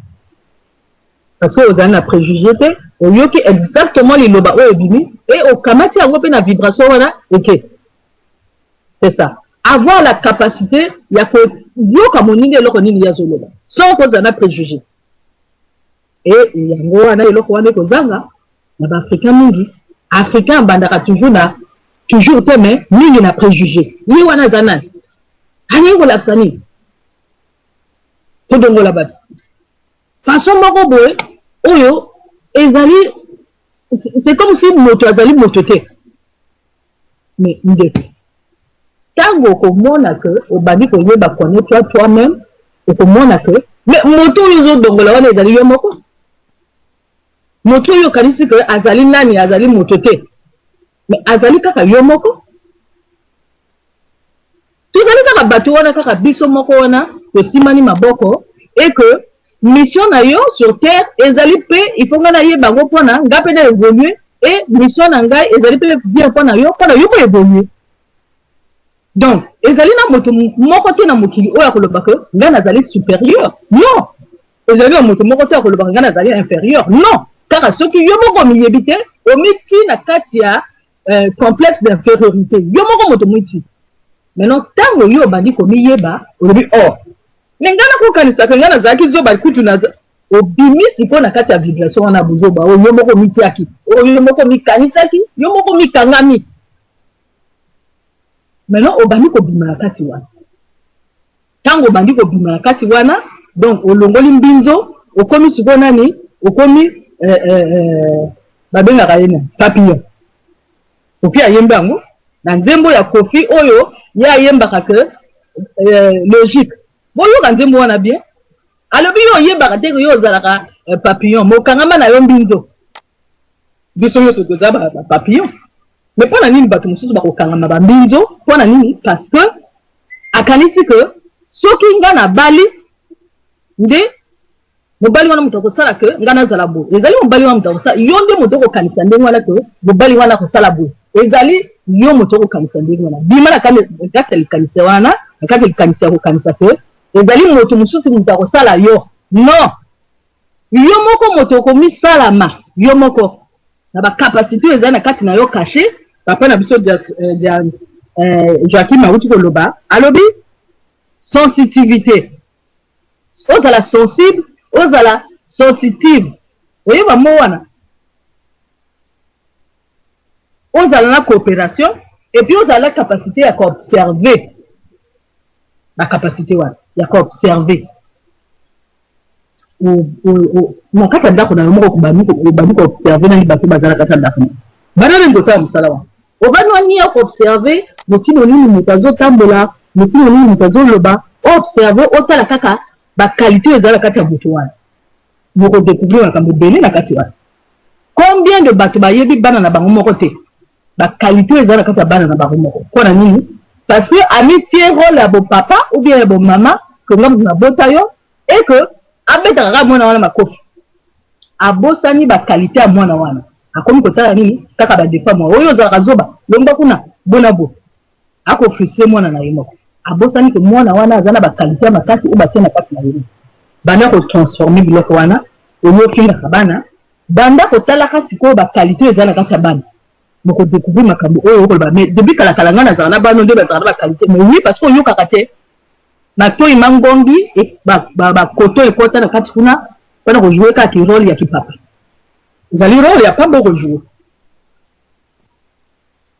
E: parce que ozali na préjugé te, oyoki exactement liloba oyo ebimi. Et okamati yango mpe na vibration wana eke. C'est ça. Avoir la capacité ya koyoka moninga eloko nini ye azoloba sans kozala na préjugé. Et yango wana eloko wana ekozanga na baafricain mingi. Africain abandaka toujours na toujours te, mais mingi na préjugé. Ye wana aza nani? Alingi kolakisa nini? Todongola bato façon moko boye oyo ezali, c'est comme si moto azali moto te. Mais ndeko, ntango okomona ke obandi koyeba connaître toi-même, okomona ke mais moto oyo ozodongola wana ezali yo moko. Moto oyo okanisi ke azali nani, azali moto te, mais azali kaka yo moko. Tozali kaka bato wana, kaka biso moko wana tosimani maboko. Et que mission na yo sur terre ezali mpe il faut ngai nayeba yango mpona ngai mpe na évolue. Et mission na ngai ezali mpe bien mpona yo mpo évolue. Donc ezali na moto moko te na mokili oyo akoloba ke ngai nazali supérieur, non. Ezali na moto moko te akolobaka ngai nazali inférieur, non. Kaka soki yo moko omiyebi te, omiti na kati ya complexe d'infériorité, yo moko moto omiti. Maintenant, ntango yo obandi komiyeba, olobi: "Or mais ngai nakokanisaka ngai nazalaki zoba." Kutu obimi sikoyo na kati ya vibration wana, bozoba oyo yo moko omitiaki, oyo yo moko omikanisaki, yo moko omikangami. Maintenant obandi kobima na kati wana. Ntango obandi kobima na kati wana, donc olongoli mbinzo, okomi sikoyo nani? Okomi babengaka ye nani? Papillon. Kofi ayembi yango na nzembo ya Kofi oyo ye ayembaka ke logique. Boyoka nzembo wana bien. Alobi: yo oyebaka te yo ozalaka papillon, mokangama na yo mbinzo. Biso nyonso toza bapapillon, mais mpo na nini bato mosusu bakokangama bambinzo? Mpo na nini? Parce que akanisi ke soki nga nabali nde mobali wana moto akosala ke nga nazala boye. Ezali mobali wana moto akosala yo nde moto okokanisa ndenge wana ke mobali wana akosala boye. Ezali yo moto okokanisa ndenge wana. Bima na kati ya likanisi wana, na kati ya likanisi ya kokanisa ke ezali moto mosusu moto akosala yo. Non, yo moko moto okomisalama yo moko na bacapacité oyo ezali na kati na yo caché. Papa na biso Joakim awuti koloba, alobi sensitivité, ozala sensible, ozala sensitive, oyeba mo wana, ozala na coopération et puis ozala na capacité ya koobserve. Bacapacité wana ya koobserve na kati ya ndako na yo moko, obandi koobserve nani bato baza na kati ya ndako na bana nani kosala mosala wana. Obandi wani ya koobserve motindo nini moto azotambola, motindo nini moto azoloba. Oobserve, otala kaka baqualité oyo eza na kati ya moto wana, bokodécouvrir makambo ebele na kati wana. Combien de bato bayebi bana na bango moko te, baqualité oyo eza na kati ya bana na bango moko? Mpo na nini? Parce que amitie rôle ya bopapa ou bien ya bomama ke nga moto nabota yo, et que abetaka kaka mwana wana makofi. Abosani baqualité ya mwana wana, akomi kotala nini? Kaka badéfauts. Mwa oyo ozalaka zoba, lomba kuna bona bo akofrustrer mwana na ye moko. Abosani ke mwana wana aza na baqualité ya makasi oyo batie na kati na ye. Banda kotransforme biloko wana oyo ofingaka bana, banda kotalaka sikoyo baqualité oyo eza na kati ya bana, bokodécouvrir makambo oyo okoloba: "Mais depuis kalakala ngai nazala na bana nde bazala na baqualité." Mais oui, parce que oyokaka te, matoi mangongi, bakoto ekota na kati kuna mpona kojouer kaka rôle ya kipapa. Ezali rôle ya pamba okojouer.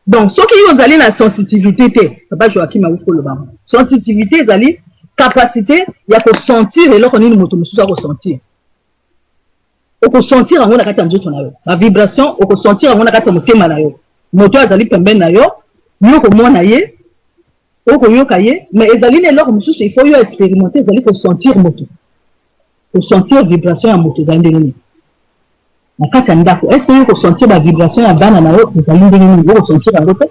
E: Donc soki yo ozali na sensitivité te, papa Joakim awuti koloba ngo, sensitivité ezali capacité ya kosentir eloko nini moto mosusu akosentir. Okosentir yango na kati ya nzoto na yo, bavibration, okosentir yango na kati ya motema na yo. Moto oyo azali pembeni na yo, yo komona ye, okoyoka ye, mais ezali na eloko mosusu il faut yo expérimenter, ezali kosentir moto, kosentir vibration ya moto ezali ndenge nini na kati ya ndako. Est ce que oyo kosentir bavibration ya bana na yo ezali ndenge nini? Okosentir yango te,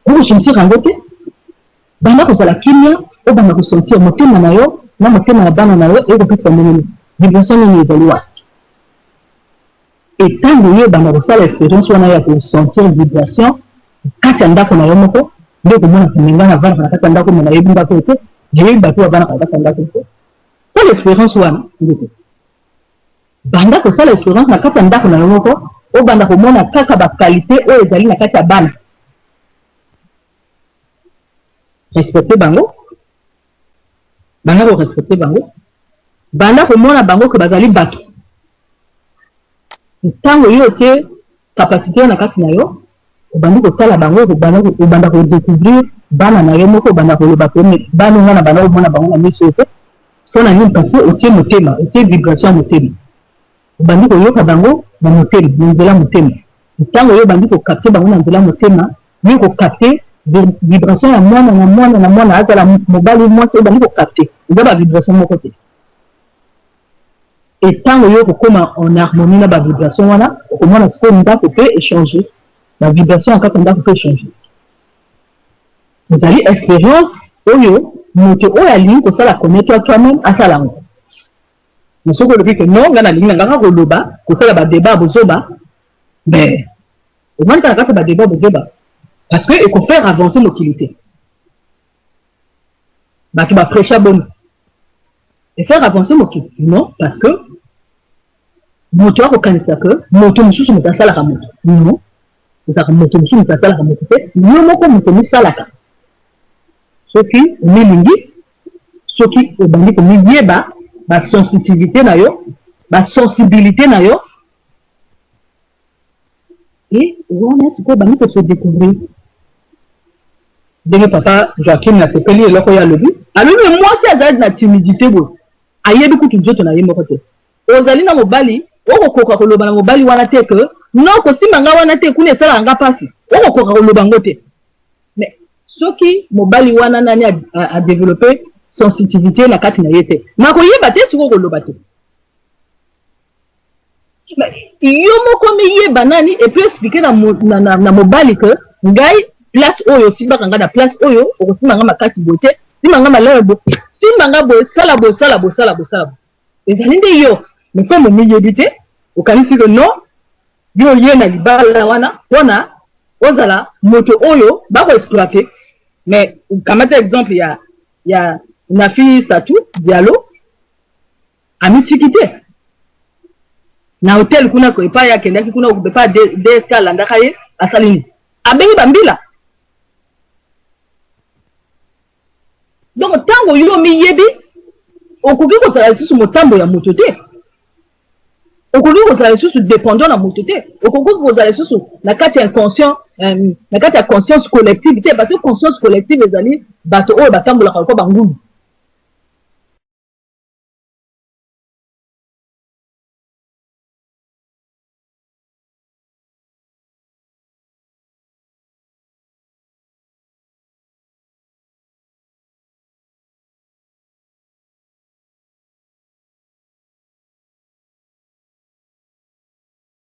E: okosentir yango te. Banda kozala kimia, obanda kosentir motema na yo na motema ya bana na yo ekopesa ndenge nini, vibration nini ezali wana. Etango yo obanda kosala expérience wana ya kosentir vibration kati ya ndako na yo moko, nde okomona pene ngai navandaka na kati ya ndako, mais nayebi ndako te, nayebi bato bavandaka na kati ya ndako te. Sala expérience wana, ndeko. Banda kosala expérience na kati ya ndako na yo moko. Obanda komona kaka ba qualite oyo ezali na kati ya bana. Respecter bango, banda ko respecter bango, banda komona bango que bazali bato. Ntango yo otie capacite na kati na yo, obandi kotala bango, obanda ko decouvrir bana na yo moko, obanda koloba ke bana nga na banda komona bango na miso oyo te. Mpo na nini? Parce que otie motema, otie vibration ya motema. Obandi koyoka bango na motema, na nzela ya motema. Ntango yo obandi ko capter bango na nzela ya motema, yo oko capter vibration ya mwana na mwana na mwana, azala mobali ou mwasi, obandi ko capter. Eza ba vibration moko te. Et ntango yo okokoma en harmonie na ba vibration wana, okomona sikoyo ndako pe e changer. Ba vibration ya kati ya ndako pe e changer. Ezali experience oyo moto oyo alingi kosala connais-toi toi-meme asala yango. Mais soki olobi que non, nga nalingi na nga kaka koloba, kosala ba debat ya bozoba, mais ovandi kaka na kati ya ba debat ya bozoba parce que eko faire avancer mokili te. Bato ba precha boni? E faire avancer mokili? Non, parce que moto akokanisa que moto mosusu moto asalaka moto. Non, ezalaka moto mosusu moto asalaka moto te, yo moko moto omisalaka. Soki omilingi, soki obandi komiyeba ba sensitivite na yo, ba sensibilite na yo, et wana sikoyo obandi ko se decouvrir. Ndenge papa Joachim nasepeli eloko ye alobi, alobi me mwasi azali na timidite boye, ayebi kutu nzoto na ye moko te. Ozali na mobali, okokoka koloba na mobali wana te que non, kosimba nga wana te, kuna esalaka nga pasi, okokoka koloba yango te. Mais soki mobali wana nani a developper sensitivite na kati na ye te, nakoyeba te soki okoloba te. Mais yo moko miyeba nani et puis expliquer na, na, na, na mobali que ngai place oyo osimbaka ngai na place oyo okosimba ngai makasi boye te, simba ngai malamu boye, simba ngai boye, sala boye, sala boye, sala boye, sala boye. Ezali nde yo, mais comme omiyebi te, okanisi que non, yo oye na libala wana pona ozala moto oyo bako exploiter. Mais kamata exemple ya ya Nafi Satou Diallo, amitiki te na hotel kuna epai akendaki kuna epai DSK alandaka ye, asali nini? Abengi bambila. Donc ntango yo omiyebi, okoki kozala lisusu motambo ya moto te, okoki kozala lisusu dépendant na moto te, okoki kozala lisusu na kati ya inconscient, na kati ya conscience collective te, parce que conscience collective ezali bato oyo batambolaka lokola bangulu.